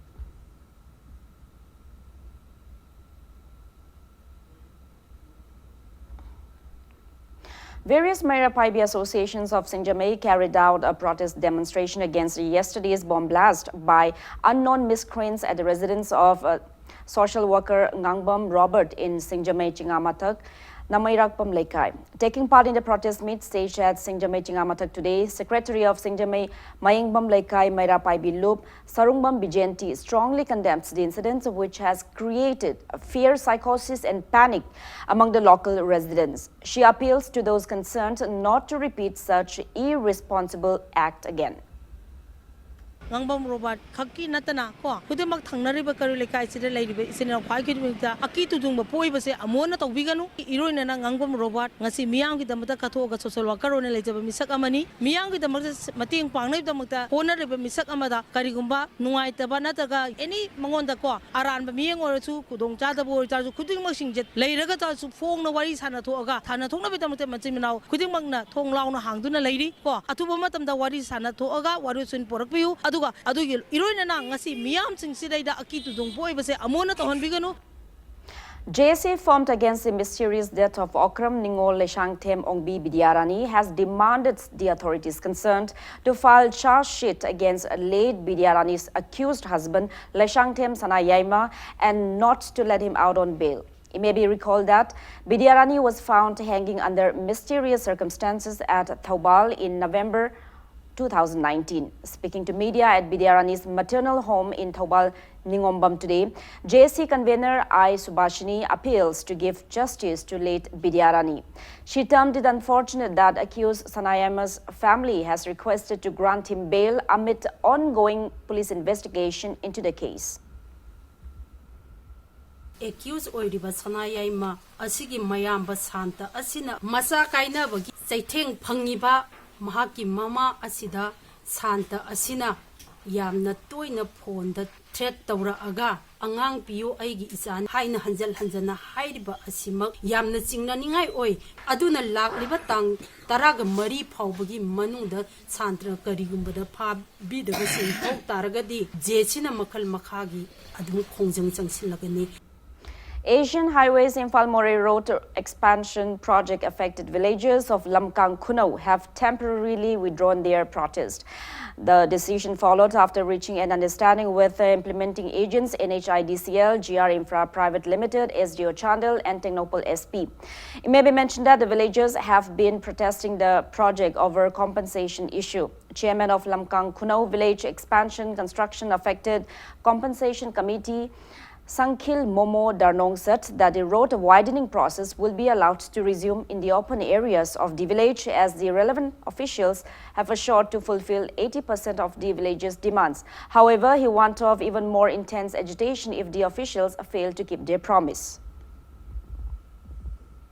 Various Meira Paibi associations of Singjamei carried out a protest demonstration against yesterday's bomb blast by unknown miscreants at the residence of uh, social worker Ngangbam Robert in Singjamei Chingamathak, Namairakpam Leikai. Taking part in the protest meet staged at Singjamei Chingamathak today, Secretary of Singjamei Mayengbam Leikai, Meira Paibi Lup, Sarungbam Bijenti strongly condemns the incident, which has created a fear, psychosis, and panic among the local residents. She appeals to those concerned not to repeat such irresponsible act again. Ngangbam Robert ꯈꯛꯀꯤ ꯅꯠꯇꯅ ꯀꯣ, ꯈꯨꯗꯤꯡꯃꯛ ꯊꯪꯅꯔꯤꯕ ꯀꯩꯔꯣꯏ ꯂꯩꯀꯥꯏꯁꯤꯗ ꯂꯩꯔꯤꯕ ꯏꯆꯤꯟ ꯏꯅꯥꯎ ꯈ꯭ꯋꯥꯏ ꯈꯨꯗꯤꯡꯃꯛꯇ ꯑꯀꯤ ꯇꯨꯗꯨꯡꯕ ꯄꯣꯛꯏꯕꯁꯦ ꯑꯃꯨꯛ ꯍꯟꯅ ꯇꯧꯕꯤꯒꯅꯨ꯫ ꯏꯔꯣꯏꯅꯅ ꯉꯥꯡꯕꯝ ꯔꯣꯕꯥꯔꯠ ꯉꯁꯤ ꯃꯤꯌꯥꯝꯒꯤꯗꯃꯛꯇ ꯀꯠꯊꯣꯛꯑꯒ ꯁꯣꯁꯦꯜ ꯋꯥꯀꯔ ꯑꯣꯏꯅ ꯂꯩꯖꯕ ꯃꯤꯁꯛ ꯑꯃꯅꯤ꯫ ꯃꯤꯌꯥꯝꯒꯤꯗꯃꯛꯇ ꯃꯇꯦꯡ ꯄꯥꯡꯅꯕꯒꯤꯗꯃꯛꯇ ꯍꯣꯠꯅꯔꯤꯕ ꯃꯤꯁꯛ ꯑꯃꯗ ꯀꯔꯤꯒꯨꯝꯕ ꯅꯨꯡꯉꯥꯏꯇꯕ ꯅꯠꯇ꯭ꯔꯒ ꯑꯦꯅꯤ ꯃꯉꯣꯟꯗ ꯀꯣ ꯑꯔꯥꯟꯕ ꯃꯤꯠꯌꯦꯡ ꯑꯣꯏꯔꯁꯨ ꯈꯨꯗꯣꯡꯆꯥꯗꯕ ꯑꯣꯏꯇꯥꯔꯁꯨ ꯈꯨꯗꯤꯡꯃꯛꯁꯤꯡꯁꯦ ꯂꯩꯔꯒ ꯇꯥꯔꯁꯨ ꯐꯣꯡꯅ ꯋꯥꯔꯤ ꯁꯥꯟꯅꯊꯣꯛꯑꯒ ꯁꯥꯟꯅꯊꯣꯛꯅꯕꯒꯤꯗꯃꯛꯇ ꯃꯆꯤꯟ ꯃꯅꯥꯎ ꯈꯨꯗꯤꯡꯃꯛꯅ ꯊꯣꯡ ꯂꯥꯎꯅ ꯍꯥꯡꯗꯨꯅ ꯂꯩꯔꯤ ꯀꯣ꯫ ꯑꯊꯨꯕ ꯃꯇꯝꯗ ꯋꯥꯔꯤ ꯁꯥꯟꯅꯊꯣꯛꯑꯒ ꯋꯥꯔꯣꯏꯁꯤꯟ ꯄꯨꯔꯛꯄꯤꯌꯨ꯫ ꯑꯗꯨꯒ ꯑꯗꯨꯒꯤ ꯏꯔꯣꯏꯅꯅ ꯉꯁꯤ ꯃꯤꯌꯥꯝꯁꯤꯡꯁꯤꯗꯩꯗ ꯑꯀꯤ ꯇꯨꯗꯨꯡꯕ ꯑꯣꯏꯕꯁꯦ ꯑꯃꯨꯛ ꯍꯟꯅ ꯇꯧꯍꯟꯕꯤꯒꯅꯨ꯫ J C formed against the mysterious death of Okram Ningol Leshangthem Ongbi Bidyarani has demanded the authorities concerned to file charge sheet against late Bidyarani's accused husband Leshangthem Sanayaima and not to let him out on bail. It may be recalled that Bidyarani was found hanging under mysterious circumstances at Thoubal in November two thousand nineteen. Speaking to media at Bidyarani's maternal home in Thoubal Ningombam today, J C convener I Subhashini appeals to give justice to late Bidyarani. She termed it unfortunate that accused Sanayama's family has requested to grant him bail amid ongoing police investigation into the case. ꯑꯦꯀ꯭ꯌꯨꯁ ꯑꯣꯏꯔꯤꯕ ꯁꯅꯥꯌꯥꯏꯃ ꯑꯁꯤꯒꯤ ꯃꯌꯥꯝꯕ Santa ꯑꯁꯤꯅ ꯃꯆꯥ ꯀꯥꯏꯅꯕꯒꯤ ꯆꯩꯊꯦꯡ ꯐꯪꯉꯤꯕ ꯃꯍꯥꯛꯀꯤ ꯃꯃꯥ ꯑꯁꯤꯗ ꯁꯥꯟꯇ ꯑꯁꯤꯅ ꯌꯥꯝꯅ ꯇꯣꯏꯅ ꯐꯣꯟꯗ ꯊ꯭ꯔꯦꯠ ꯇꯧꯔꯛꯑꯒ, "ꯑꯉꯥꯡ ꯄꯤꯌꯨ, ꯑꯩꯒꯤ ꯏꯆꯥꯅꯤ" ꯍꯥꯏꯅ ꯍꯟꯖꯟ ꯍꯟꯖꯟꯅ ꯍꯥꯏꯔꯤꯕ ꯑꯁꯤꯃꯛ ꯌꯥꯝꯅ ꯆꯤꯡꯅꯅꯤꯡꯉꯥꯏ ꯑꯣꯏ꯫ ꯑꯗꯨꯅ ꯂꯥꯛꯂꯤꯕ ꯇꯥꯡ ꯇꯔꯥꯒ ꯃꯔꯤ ꯐꯥꯎꯕꯒꯤ ꯃꯅꯨꯡꯗ ꯁꯥꯟꯇ꯭ꯔ ꯀꯔꯤꯒꯨꯝꯕꯗ ꯐꯥꯕꯤꯗꯕꯁꯤꯡ ꯊꯣꯛ ꯇꯥꯔꯒꯗꯤ ꯖꯦꯁꯤꯅ ꯃꯈꯜ ꯃꯈꯥꯒꯤ ꯑꯗꯨꯝ ꯈꯣꯡꯖꯪ ꯆꯪꯁꯤꯜꯂꯒꯅꯤ꯫ Asian Highways Imphal Moreh Road Expansion Project affected villagers of Lamkang Khunou have temporarily withdrawn their protest. The decision followed after reaching an understanding with the implementing agents N H I D C L, G R Infra Private Limited, S D O Chandel, and Tengnoupal S P. It may be mentioned that the villagers have been protesting the project over compensation issue. Chairman of Lamkang Khunou Village Expansion Construction Affected Compensation Committee, Sangkhil Momo Darnong said that the road widening process will be allowed to resume in the open areas of the village as the relevant officials have assured to fulfill eighty percent of the village's demands. However, he warned of even more intense agitation if the officials fail to keep their promise.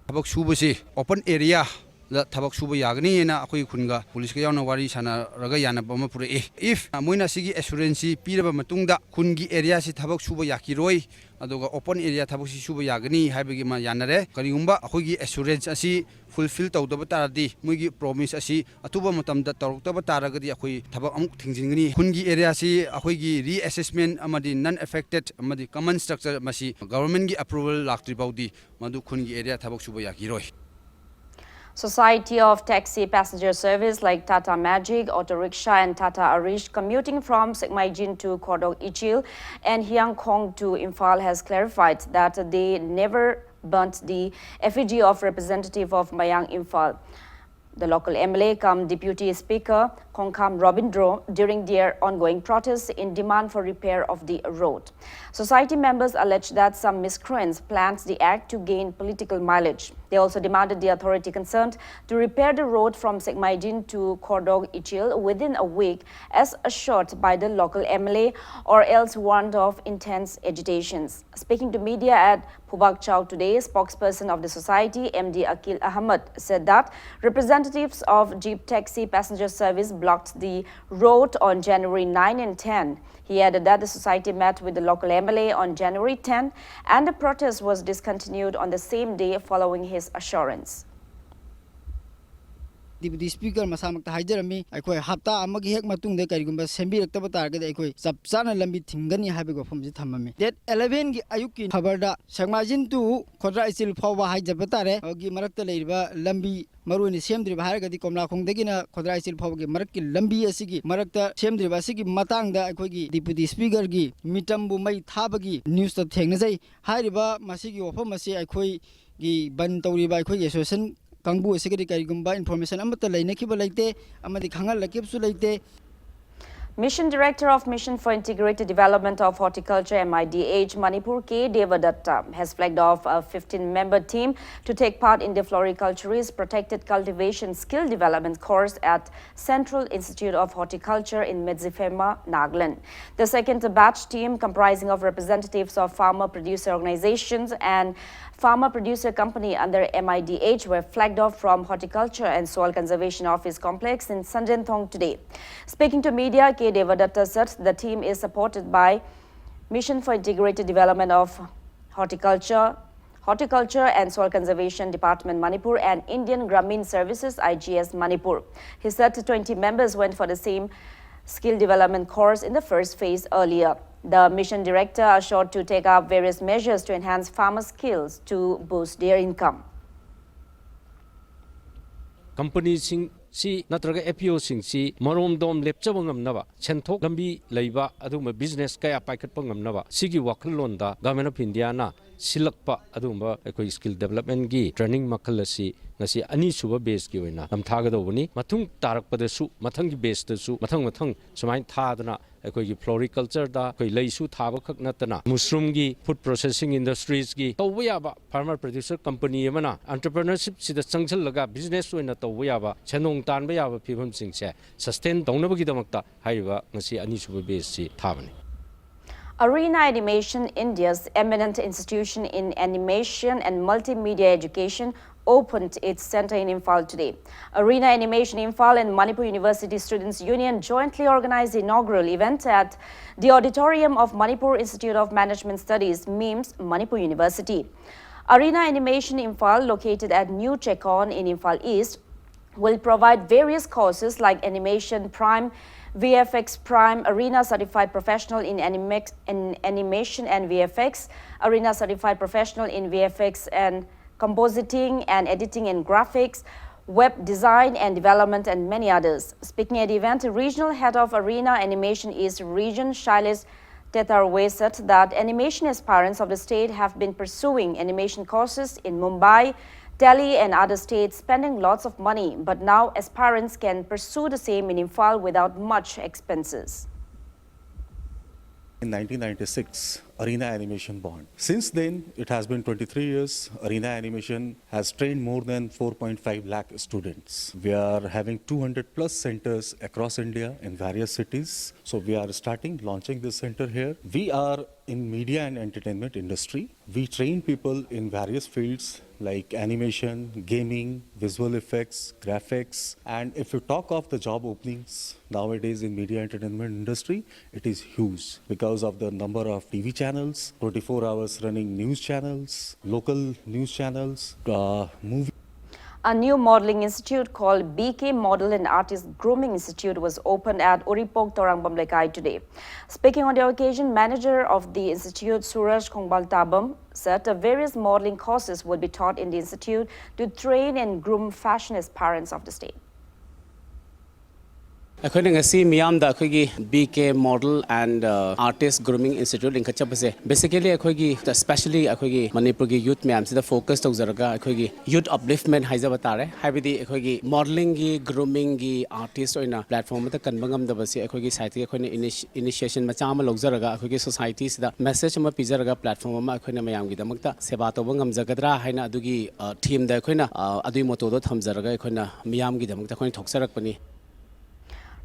ꯊꯕꯛ ꯁꯨꯕꯁꯤ open area ꯗ ꯊꯕꯛ ꯁꯨꯕ ꯌꯥꯒꯅꯤ ꯍꯥꯏꯅ ꯑꯩꯈꯣꯏ ꯈꯨꯟꯒ ꯄꯨꯂꯤꯁꯀ ꯌꯥꯎꯅ ꯋꯥꯔꯤ ꯁꯥꯟꯅꯔꯒ ꯌꯥꯅꯕ ꯑꯃ ꯄꯨꯔꯛꯏ꯫ ꯏꯐ ꯃꯣꯏꯅ ꯑꯁꯤꯒꯤ ꯑꯦꯁꯨꯔꯦꯟꯁꯁꯤ ꯄꯤꯔꯕ ꯃꯇꯨꯡꯗ ꯈꯨꯟꯒꯤ ꯑꯦꯔꯤꯌꯥꯁꯤ ꯊꯕꯛ ꯁꯨꯕ ꯌꯥꯈꯤꯔꯣꯏ, ꯑꯗꯨꯒ ꯑꯣꯄꯟ ꯑꯦꯔꯤꯌꯥ ꯊꯕꯛꯁꯤ ꯁꯨꯕ ꯌꯥꯒꯅꯤ ꯍꯥꯏꯕꯒꯤ ꯑꯃ ꯌꯥꯅꯔꯦ꯫ ꯀꯔꯤꯒꯨꯝꯕ ꯑꯩꯈꯣꯏꯒꯤ ꯑꯦꯁꯨꯔꯦꯟꯁ ꯑꯁꯤ ꯐꯨꯜꯐꯤꯜ ꯇꯧꯗꯕ ꯇꯥꯔꯗꯤ, ꯃꯣꯏꯒꯤ ꯄ꯭ꯔꯣꯃꯤꯁ ꯑꯁꯤ ꯑꯊꯨꯕ ꯃꯇꯝꯗ ꯇꯧꯔꯛꯇꯕ ꯇꯥꯔꯒꯗꯤ ꯑꯩꯈꯣꯏ ꯊꯕꯛ ꯑꯃꯨꯛ ꯊꯤꯡꯖꯤꯟꯒꯅꯤ꯫ ꯈꯨꯟꯒꯤ ꯑꯦꯔꯤꯌꯥꯁꯤ ꯑꯩꯈꯣꯏꯒꯤ ꯔꯤꯑꯦꯁꯦꯁꯃꯦꯟ ꯑꯃꯗꯤ ꯅꯟ ꯑꯦꯐꯦꯛꯇꯦꯗ ꯑꯃꯗꯤ ꯀꯃꯟ ꯁ꯭ꯇꯔꯛꯆꯔ ꯃꯁꯤ ꯒꯚꯔꯟꯃꯦꯟꯒꯤ ꯑꯦꯄ꯭ꯔꯨꯕꯦꯜ ꯂꯥꯛꯇ꯭ꯔꯤ ꯐꯥꯎꯗꯤ ꯃꯗꯨ ꯈꯨꯟꯒꯤ ꯑꯦꯔꯤꯌꯥ ꯊꯕꯛ ꯁꯨꯕ ꯌꯥꯈꯤꯔꯣꯏ꯫ Society of taxi passenger service like Tata Magic, Auto Rickshaw and Tata Arish commuting from Sekmaijin to Kordok Ichil and Hiangkhong to Imphal has clarified that they never burnt the effigy of representative of Mayang Imphal. The local M L A cum Deputy Speaker Khongkham Robindro during their ongoing protests in demand for repair of the road. Society members allege that some miscreants planned the act to gain political mileage. They also demanded the authority concerned to repair the road from Sekmaijin to Khordog Ichil within a week, as assured by the local M L A, or else warned of intense agitations. Speaking to media at Pubak Chowk today, spokesperson of the society, M D Akil Ahmed, said that representatives of Jeep Taxi Passenger Service blocked the road on January nine and ten. He added that the society met with the local M L A on January ten and the protest was discontinued on the same day following his assurance. Deputy Speaker ꯃꯁꯥꯃꯛꯇ ꯍꯥꯏꯖꯔꯝꯃꯤ, ꯑꯩꯈꯣꯏ ꯍꯞꯇꯥ ꯑꯃꯒꯤ ꯍꯦꯛ ꯃꯇꯨꯡꯗ ꯀꯔꯤꯒꯨꯝꯕ ꯁꯦꯝꯕꯤꯔꯛꯇꯕ ꯇꯥꯔꯒꯗꯤ ꯑꯩꯈꯣꯏ ꯆꯞ ꯆꯥꯅ ꯂꯝꯕꯤ ꯊꯤꯡꯒꯅꯤ ꯍꯥꯏꯕꯒꯤ ꯋꯥꯐꯝꯁꯤ ꯊꯝꯃꯝꯃꯤ꯫ Date eleven ꯒꯤ ꯑꯌꯨꯛꯀꯤ ꯈꯕꯔꯗ ꯁꯦꯛꯃꯥꯏꯖꯤꯟ to ꯈꯣꯗ꯭ꯔꯥ ꯏꯆꯤꯜ ꯐꯥꯎꯕ ꯍꯥꯏꯖꯕ ꯇꯥꯔꯦ, ꯒꯤ ꯃꯔꯛꯇ ꯂꯩꯔꯤꯕ ꯂꯝꯕꯤ ꯃꯔꯨ ꯑꯣꯏꯅ ꯁꯦꯝꯗ꯭ꯔꯤꯕ ꯍꯥꯏꯔꯒꯗꯤ ꯀꯣꯝꯂꯥꯈꯣꯡꯗꯒꯤꯅ ꯈꯣꯗ꯭ꯔꯥ ꯏꯆꯤꯜ ꯐꯥꯎꯕꯒꯤ ꯃꯔꯛꯀꯤ ꯂꯝꯕꯤ ꯑꯁꯤꯒꯤ ꯃꯔꯛꯇ ꯁꯦꯝꯗ꯭ꯔꯤꯕ ꯑꯁꯤꯒꯤ ꯃꯇꯥꯡꯗ ꯑꯩꯈꯣꯏꯒꯤ Deputy Speaker ꯒꯤ ꯃꯤꯇꯝꯕꯨ ꯃꯩ ꯊꯥꯕꯒꯤ news ꯇ ꯊꯦꯡꯅꯖꯩ꯫ ꯍꯥꯏꯔꯤꯕ ꯃꯁꯤꯒꯤ ꯋꯥꯐꯝ ꯑꯁꯤ ꯑꯩꯈꯣꯏꯒꯤ ꯕꯟ ꯇꯧꯔꯤꯕ ꯑꯩꯈꯣꯏꯒꯤ association ꯀꯥꯡꯕꯨ ꯑꯁꯤꯒꯗꯤ ꯀꯔꯤꯒꯨꯝꯕ information ꯑꯃꯠꯇ ꯂꯩꯅꯈꯤꯕ ꯂꯩꯇꯦ ꯑꯃꯗꯤ ꯈꯪꯍꯜꯂꯛꯈꯤꯕꯁꯨ ꯂꯩꯇꯦ꯫ Mission Director of Mission for Integrated Development of Horticulture, M I D H, Manipur, K Devadatta, has flagged off a fifteen-member team to take part in the Floriculturist Protected Cultivation Skill Development Course at Central Institute of Horticulture in Medziphema, Nagaland. The second batch team, comprising of representatives of farmer producer organizations and farmer producer company under M I D H, were flagged off from Horticulture and Soil Conservation Office complex in Sandenthong today. Speaking to media, K Devadatta said the team is supported by Mission for Integrated Development of Horticulture, Horticulture and Soil Conservation Department Manipur and Indian Gramin Services, I G S Manipur. He said twenty members went for the same skill development course in the first phase earlier. The mission director assured to take up various measures to enhance farmer skills to boost their income. ꯀꯝꯄꯅꯤꯁꯤꯡꯁꯤ ꯅꯠꯇ꯭ꯔꯒ F P ꯑꯣꯁꯤꯡꯁꯤ ꯃꯔꯣꯝꯗꯣꯝ ꯂꯦꯞꯆꯕ ꯉꯝꯅꯕ, ꯁꯦꯟꯊꯣꯛ ꯂꯝꯕꯤ ꯂꯩꯕ ꯑꯗꯨꯒꯨꯝꯕ business ꯀꯌꯥ ꯄꯥꯏꯈꯠꯄ ꯉꯝꯅꯕ, ꯁꯤꯒꯤ ꯋꯥꯈꯜꯂꯣꯟꯗ Government of India ꯅ ꯁꯤꯜꯂꯛꯄ ꯑꯗꯨꯒꯨꯝꯕ ꯑꯩꯈꯣꯏ skill development ꯀꯤ training ꯃꯈꯜ ꯑꯁꯤ ꯉꯁꯤ ꯑꯅꯤꯁꯨꯕ batchꯀꯤ ꯑꯣꯏꯅ ꯅꯝꯊꯥꯒꯗꯧꯕꯅꯤ꯫ ꯃꯇꯨꯡ ꯇꯥꯔꯛꯄꯗꯁꯨ, ꯃꯊꯪꯒꯤ batchꯇꯁꯨ ꯃꯊꯪ ꯃꯊꯪ ꯁꯨꯃꯥꯏꯅ ꯊꯥꯗꯅ ꯑꯩꯈꯣꯏꯒꯤ floricultureꯗ ꯑꯩꯈꯣꯏ ꯂꯩꯁꯨ ꯊꯥꯕ ꯈꯛ ꯅꯠꯇꯅ mushroomꯒꯤ, food processing industriesꯀꯤ ꯇꯧꯕ ꯌꯥꯕ, farmer producer company ꯑꯃꯅ entrepreneurshipꯁꯤꯗ ꯆꯪꯁꯤꯜꯂꯒ business ꯑꯣꯏꯅ ꯇꯧꯕ ꯌꯥꯕ, ꯁꯦꯟꯗꯣꯡ ꯇꯥꯟꯕ ꯌꯥꯕ ꯐꯤꯕꯝꯁꯤꯡꯁꯦ sustain ꯇꯧꯅꯕꯒꯤꯗꯃꯛꯇ ꯍꯥꯏꯔꯤꯕ ꯉꯁꯤ ꯑꯅꯤꯁꯨꯕ batchꯁꯤ ꯊꯥꯕꯅꯤ꯫ Arena Animation, India's eminent institution in animation and multimedia education, opened its center in Imphal today. Arena Animation Imphal and Manipur University Students Union jointly organized the inaugural event at the auditorium of Manipur Institute of Management Studies, MIMS, Manipur University. Arena Animation Imphal, located at New Chekon in Imphal East, will provide various courses like Animation Prime, V F X Prime, Arena Certified Professional in, Animex, in Animation and V F X, Arena Certified Professional in V F X and Compositing and Editing and Graphics, Web Design and Development, and many others. Speaking at the event, Regional Head of Arena Animation East Region, Shailesh Tetharway, said that animation aspirants of the state have been pursuing animation courses in Mumbai, Delhi, and other states, spending lots of money. But now aspirants can pursue the same in Imphal without much expenses. In nineteen ninety-six, Arena Animation born. Since then, it has been twenty-three years. Arena Animation has trained more than four point five lakh students. We are having two hundred plus centers across India in various cities. So we are starting launching this center here. We are in media and entertainment industry. We train people in various fields like animation, gaming, visual effects, graphics. And if you talk of the job openings nowadays in media entertainment industry, it is huge because of the number of T V channels, twenty-four hours running news channels, local news channels, uh, movie. A new modeling institute called B K Model and Artist Grooming Institute was opened at Uripok Torang Bamlekai today. Speaking on the occasion, manager of the institute, Suraj Khongbal Tabam, said the various modeling courses will be taught in the institute to train and groom fashion aspirants of the state. ꯑꯩꯈꯣꯏꯅ ꯉꯁꯤ ꯃꯤꯌꯥꯝꯗ ꯑꯩꯈꯣꯏꯒꯤ B K Model and Artist Grooming Institute ꯂꯤꯡꯈꯠꯆꯕꯁꯦ, basically ꯑꯩꯈꯣꯏꯒꯤ, especially ꯑꯩꯈꯣꯏꯒꯤ ꯃꯅꯤꯄꯨꯔꯒꯤ youth ꯃꯌꯥꯝꯁꯤꯗ focus ꯇꯧꯖꯔꯒ ꯑꯩꯈꯣꯏꯒꯤ youth upliftment ꯍꯥꯏꯖꯕ ꯇꯥꯔꯦ꯫ ꯍꯥꯏꯕꯗꯤ ꯑꯩꯈꯣꯏꯒꯤ modelingꯒꯤ, groomingꯒꯤ artist ꯑꯣꯏꯅ platform ꯑꯃꯠꯇ ꯀꯟꯕ ꯉꯝꯗꯕꯁꯤ ꯑꯩꯈꯣꯏꯒꯤ sideꯇꯒꯤ ꯑꯩꯈꯣꯏꯅ initi- initiation ꯃꯆꯥ ꯑꯃ ꯂꯧꯖꯔꯒ ꯑꯩꯈꯣꯏꯒꯤ societyꯁꯤꯗ message ꯑꯃ ꯄꯤꯖꯔꯒ platform ꯑꯃ ꯑꯩꯈꯣꯏꯅ ꯃꯌꯥꯝꯒꯤꯗꯃꯛꯇ ꯁꯦꯕꯥ ꯇꯧꯕ ꯉꯝꯖꯒꯗ꯭ꯔꯥ ꯍꯥꯏꯅ ꯑꯗꯨꯒꯤ, ꯑ, themeꯗ ꯑꯩꯈꯣꯏꯅ, ꯑ, ꯑꯗꯨꯒꯤ mottoꯗꯣ ꯊꯝꯖꯔꯒ ꯑꯩꯈꯣꯏꯅ ꯃꯤꯌꯥꯝꯒꯤꯗꯃꯛꯇ ꯑꯩꯈꯣꯏꯅ ꯊꯣꯛꯆꯔꯛꯄꯅꯤ꯫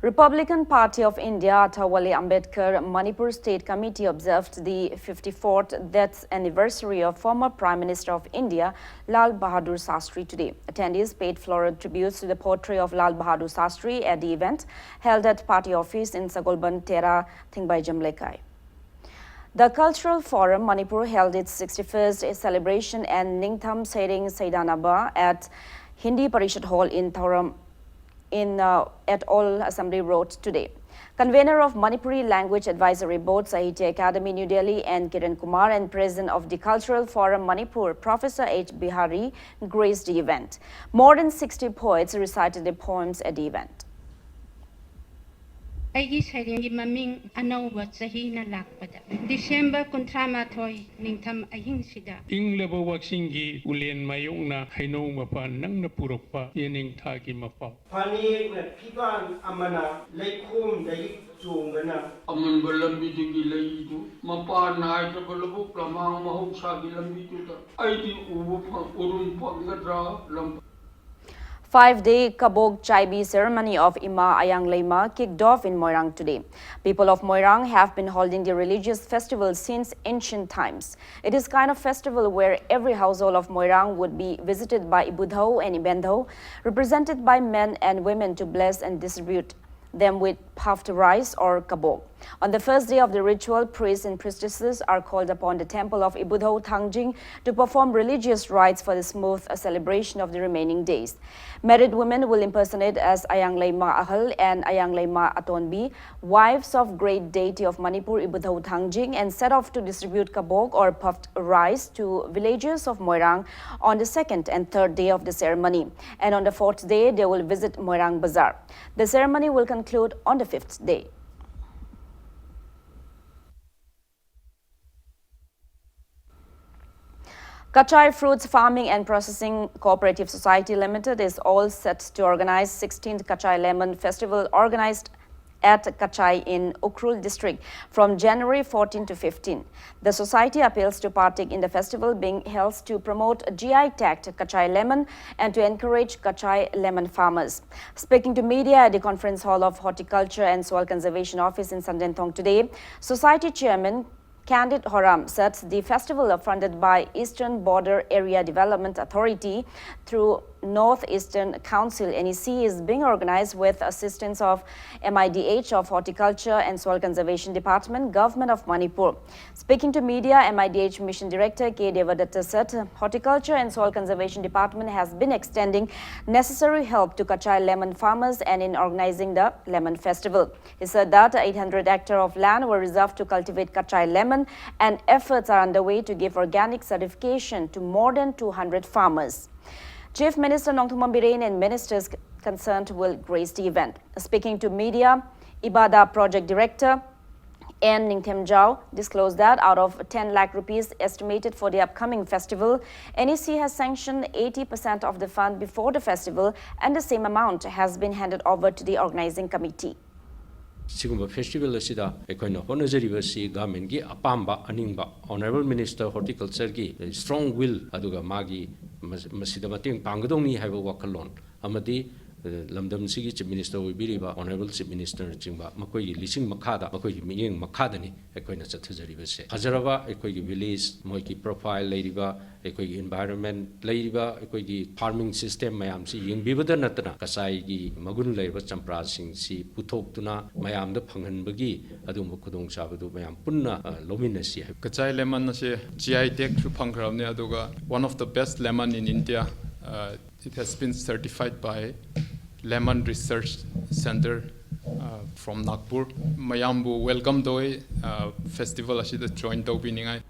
Republican Party of India Athawale Ambedkar Manipur State Committee observed the fifty-fourth death anniversary of former Prime Minister of India Lal Bahadur Shastri today. Attendees paid floral tributes to the portrait of Lal Bahadur Shastri at the event held at party office in Sagolband Tera, Thingbaijam Lekai. The Cultural Forum Manipur held its sixty-first celebration at Ningtham Sering Seidanaba at Hindi Parishad Hall in Thauram in, uh, at All Assembly Road today. Convener of Manipuri Language Advisory Board, Sahitya Academy, New Delhi, N Kiran Kumar, and President of the Cultural Forum Manipur, Professor H Bihari, graced the event. More than sixty poets recited their poems at the event. ꯑꯩꯒꯤ ꯁꯩꯔꯦꯡꯒꯤ ꯃꯃꯤꯡ ꯑꯅꯧꯕ ꯆꯍꯤꯅ ꯂꯥꯛꯄꯗ꯫ December ꯀꯨꯟꯊ꯭ꯔꯥ ꯃꯥꯊꯣꯏ, ꯅꯤꯡꯊꯝ ꯑꯍꯤꯡꯁꯤꯗ꯫ ꯏꯪꯂꯕ ꯋꯥꯛꯆꯤꯡꯒꯤ ꯎꯂꯦꯟ ꯃꯥꯌꯣꯛꯅ ꯍꯩꯅꯧ ꯃꯄꯥꯟ ꯅꯪꯅ ꯄꯨꯔꯛꯄ ꯌꯦꯅꯤꯡꯊꯥꯒꯤ ꯃꯄꯥꯎ꯫ ꯐꯅꯦꯛꯅ ꯐꯤꯕꯥꯟ ꯑꯃꯅ ꯂꯩꯈꯣꯝꯗꯒꯤ ꯆꯣꯡꯗꯅ꯫ ꯑꯃꯟꯕ ꯂꯝꯕꯤꯗꯒꯤ ꯂꯩꯗꯨ ꯃꯄꯥꯟ ꯅꯥꯏꯗ꯭ꯔꯕ ꯂꯧꯕꯨꯛ ꯂꯝꯍꯥꯡ ꯃꯍꯧꯁꯥꯒꯤ ꯂꯝꯕꯤꯗꯨꯗ ꯑꯩꯗꯤ ꯎꯕ ꯐꯪ-, ꯎꯔꯨꯝ ꯐꯪꯒꯗ꯭ꯔꯥ? ꯂꯝ- Five-day Kabok Chaibi ceremony of Ima Ayang Leima kicked off in Moirang today. People of Moirang have been holding the religious festival since ancient times. It is kind of festival where every household of Moirang would be visited by Ibudhou and Ibendhou, represented by men and women, to bless and distribute them with puffed rice or kabok. On the first day of the ritual, priests and priestesses are called upon the temple of Ibudhou Thangjing to perform religious rites for the smooth celebration of the remaining days. Married women will impersonate as Ayang Leima Ahal and Ayang Leima Atonbi, wives of great deity of Manipur Ibudhou Thangjing, and set off to distribute kabok or puffed rice to villagers of Moirang on the second and third day of the ceremony. And on the fourth day, they will visit Moirang Bazar. The ceremony will conclude on the fifth day. Kachai Fruits Farming and Processing Cooperative Society Limited is all set to organize sixteenth Kachai Lemon Festival, organized at Kachai in Ukhrul district from January fourteen to fifteen. The society appeals to partake in the festival being held to promote G I tagged Kachai lemon and to encourage Kachai lemon farmers. Speaking to media at the conference hall of Horticulture and Soil Conservation Office in Sandenthong today, society chairman Candid Horam said the festival, funded by Eastern Border Area Development Authority through North Eastern Council, N E C, is being organized with assistance of M I D H of Horticulture and Soil Conservation Department, Government of Manipur. Speaking to media, M I D H Mission Director K Devadatta said Horticulture and Soil Conservation Department has been extending necessary help to Kachai lemon farmers and in organizing the Lemon Festival. He said that eight hundred hectare of land were reserved to cultivate Kachai lemon and efforts are underway to give organic certification to more than two hundred farmers. Chief Minister Nongthombam Biren and ministers concerned will grace the event. Speaking to media, Ibada Project Director N Ningthemjao disclosed that out of ten lakh rupees estimated for the upcoming festival, N E C has sanctioned eighty percent of the fund before the festival, and the same amount has been handed over to the organizing committee. ꯁꯤꯒꯨꯝꯕ festival ꯑꯁꯤꯗ ꯑꯩꯈꯣꯏꯅ ꯍꯣꯠꯅꯖꯔꯤꯕꯁꯤ ꯒꯚꯔꯟꯃꯦꯟꯒꯤ ꯑꯄꯥꯝꯕ ꯑꯅꯤꯡꯕ, honourable minister ꯍꯣꯔꯇꯤꯀꯜꯆꯔꯒꯤ strong will, ꯑꯗꯨꯒ ꯃꯥꯒꯤ ꯃꯁꯤꯗ ꯃꯇꯦꯡ ꯄꯥꯡꯒꯗꯧꯅꯤ ꯍꯥꯏꯕ ꯋꯥꯈꯜꯂꯣꯟ ꯑꯃꯗꯤ ꯂꯝꯗꯝꯁꯤꯒꯤ Chief Minister ꯑꯣꯏꯕꯤꯔꯤꯕ Honourable Chief Ministerꯅꯆꯤꯡꯕ ꯃꯈꯣꯏꯒꯤ ꯂꯤꯁꯤꯡ ꯃꯈꯥꯗ, ꯃꯈꯣꯏꯒꯤ ꯃꯤꯠꯌꯦꯡ ꯃꯈꯥꯗꯅꯤ ꯑꯩꯈꯣꯏꯅ ꯆꯠꯊꯖꯔꯤꯕꯁꯦ꯫ ꯐꯖꯔꯕ ꯑꯩꯈꯣꯏꯒꯤ village, ꯃꯣꯏꯒꯤ profile ꯂꯩꯔꯤꯕ, ꯑꯩꯈꯣꯏꯒꯤ environment ꯂꯩꯔꯤꯕ, ꯑꯩꯈꯣꯏꯒꯤ farming system ꯃꯌꯥꯝꯁꯤ ꯌꯦꯡꯕꯤꯕꯗ ꯅꯠꯇꯅ ꯀꯆꯥꯏꯒꯤ ꯃꯒꯨꯟ ꯂꯩꯔꯕ ꯆꯝꯄ꯭ꯔꯥꯁꯤꯡꯁꯤ ꯄꯨꯊꯣꯛꯇꯨꯅ ꯃꯌꯥꯝꯗ ꯐꯪꯍꯟꯕꯒꯤ ꯑꯗꯨꯒꯨꯝꯕ ꯈꯨꯗꯣꯡꯆꯥꯕꯗꯨ ꯃꯌꯥꯝ ꯄꯨꯟꯅ, ꯑ, ꯂꯧꯃꯤꯟꯅꯁꯤ ꯍꯥꯏꯕ꯫ Kachai lemon ꯑꯁꯤ G I tag ꯁꯨ ꯐꯪꯈ꯭ꯔꯕꯅꯤ, ꯑꯗꯨꯒ one of the best lemon in India, uh, it has been certified by Lemon Research Center, uh, from Nagpur. ꯃꯌꯥꯝꯕꯨ welcome ꯇꯧꯏ, uh, festival ꯑꯁꯤꯗ join ꯇꯧꯕꯤꯅꯤꯡꯉꯥꯏ꯫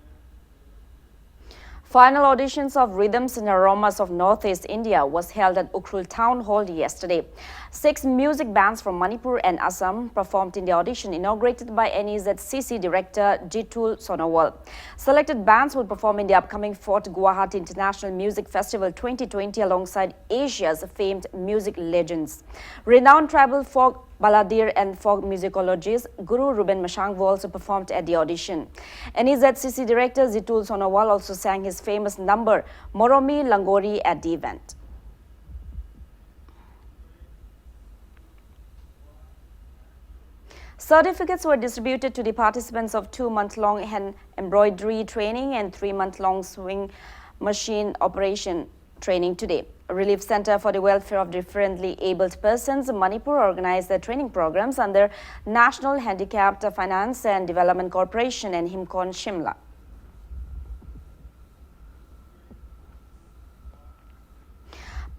Final auditions of Rhythms and Aromas of Northeast India was held at Ukhrul Town Hall yesterday. Six music bands from Manipur and Assam performed in the audition inaugurated by N E Z C C director Jitul Sonowal. Selected bands will perform in the upcoming fourth Guwahati International Music Festival twenty twenty alongside Asia's famed music legends. Renowned tribal folk balladeer and folk musicologist Guru Ruben Mashangvo also performed at the audition. N E Z C C director Jitul Sonowal also sang his famous number Moromi Langori at the event. Certificates were distributed to the participants of two-month-long hand embroidery training and three-month-long sewing machine operation training today. Relief Center for the Welfare of Differently Abled Persons, Manipur, organized the training programs under National Handicapped Finance and Development Corporation and Himkon Shimla.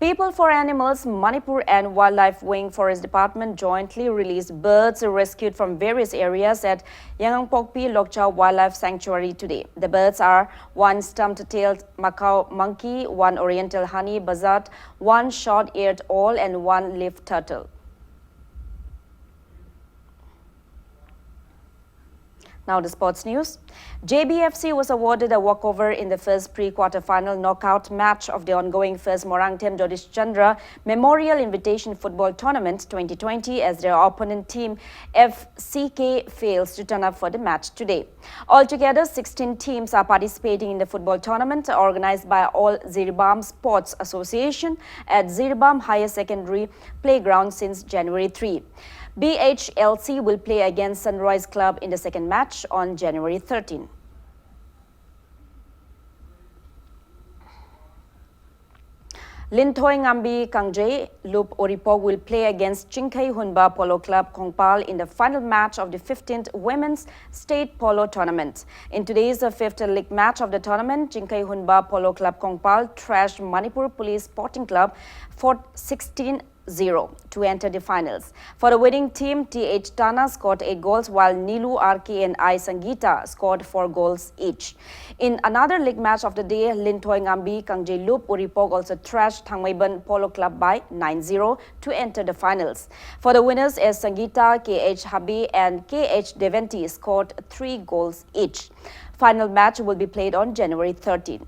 People for Animals, Manipur and Wildlife Wing Forest Department jointly released birds rescued from various areas at Yangangpokpi Lokcha Wildlife Sanctuary today. The birds are one stump-tailed macaw monkey, one oriental honey buzzard, one short-eared owl, and one leaf turtle. Now the sports news. J B F C was awarded a walkover in the first pre-quarter-final knockout match of the ongoing first Moirangthem Jagdish Chandra Memorial Invitation Football Tournament twenty twenty as their opponent team F C K fails to turn up for the match today. Altogether, sixteen teams are participating in the football tournament organized by All Jiribam Sports Association at Jiribam Higher Secondary Playground since January three. B H L C will play against Sunrise Club in the second match on January thirteen. Linthoi Ngambi Kangjelup Uripok will play against Chingkhei Hunba Polo Club Kongpal in the final match of the fifteenth Women's State Polo Tournament. In today's, uh, fifth league match of the tournament, Chingkhei Hunba Polo Club Kongpal thrashed Manipur Police Sporting Club for sixteen zero to enter the finals. For the winning team, T H Tana scored eight goals, while Nilu R K and I Sangita scored four goals each. In another league match of the day, Linthoi Ngambi Kangjelup Uripok also thrashed Thangmeiban Polo Club by nine zero to enter the finals. For the winners, S Sangita, K H Habi and K H Deventi scored three goals each. Final match will be played on January thirteen.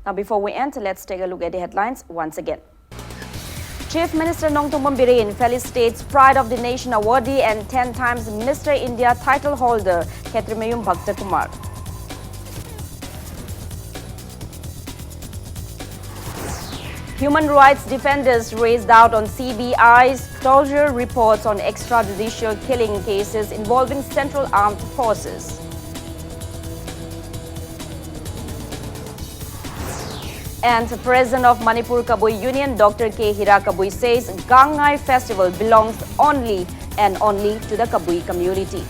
Now, before we end, let's take a look at the headlines once again. Chief Minister Nongthombam Biren felicitates Pride of the Nation awardee and ten times Mister India title holder Khetrimayum Bhakta Kumar. Human rights defenders raised doubt on C B I's closure reports on extrajudicial killing cases involving Central Armed Forces. And President of Manipur Kabui Union, Doctor K Hira Kabui, says Gangngai Festival belongs only and only to the Kabui community.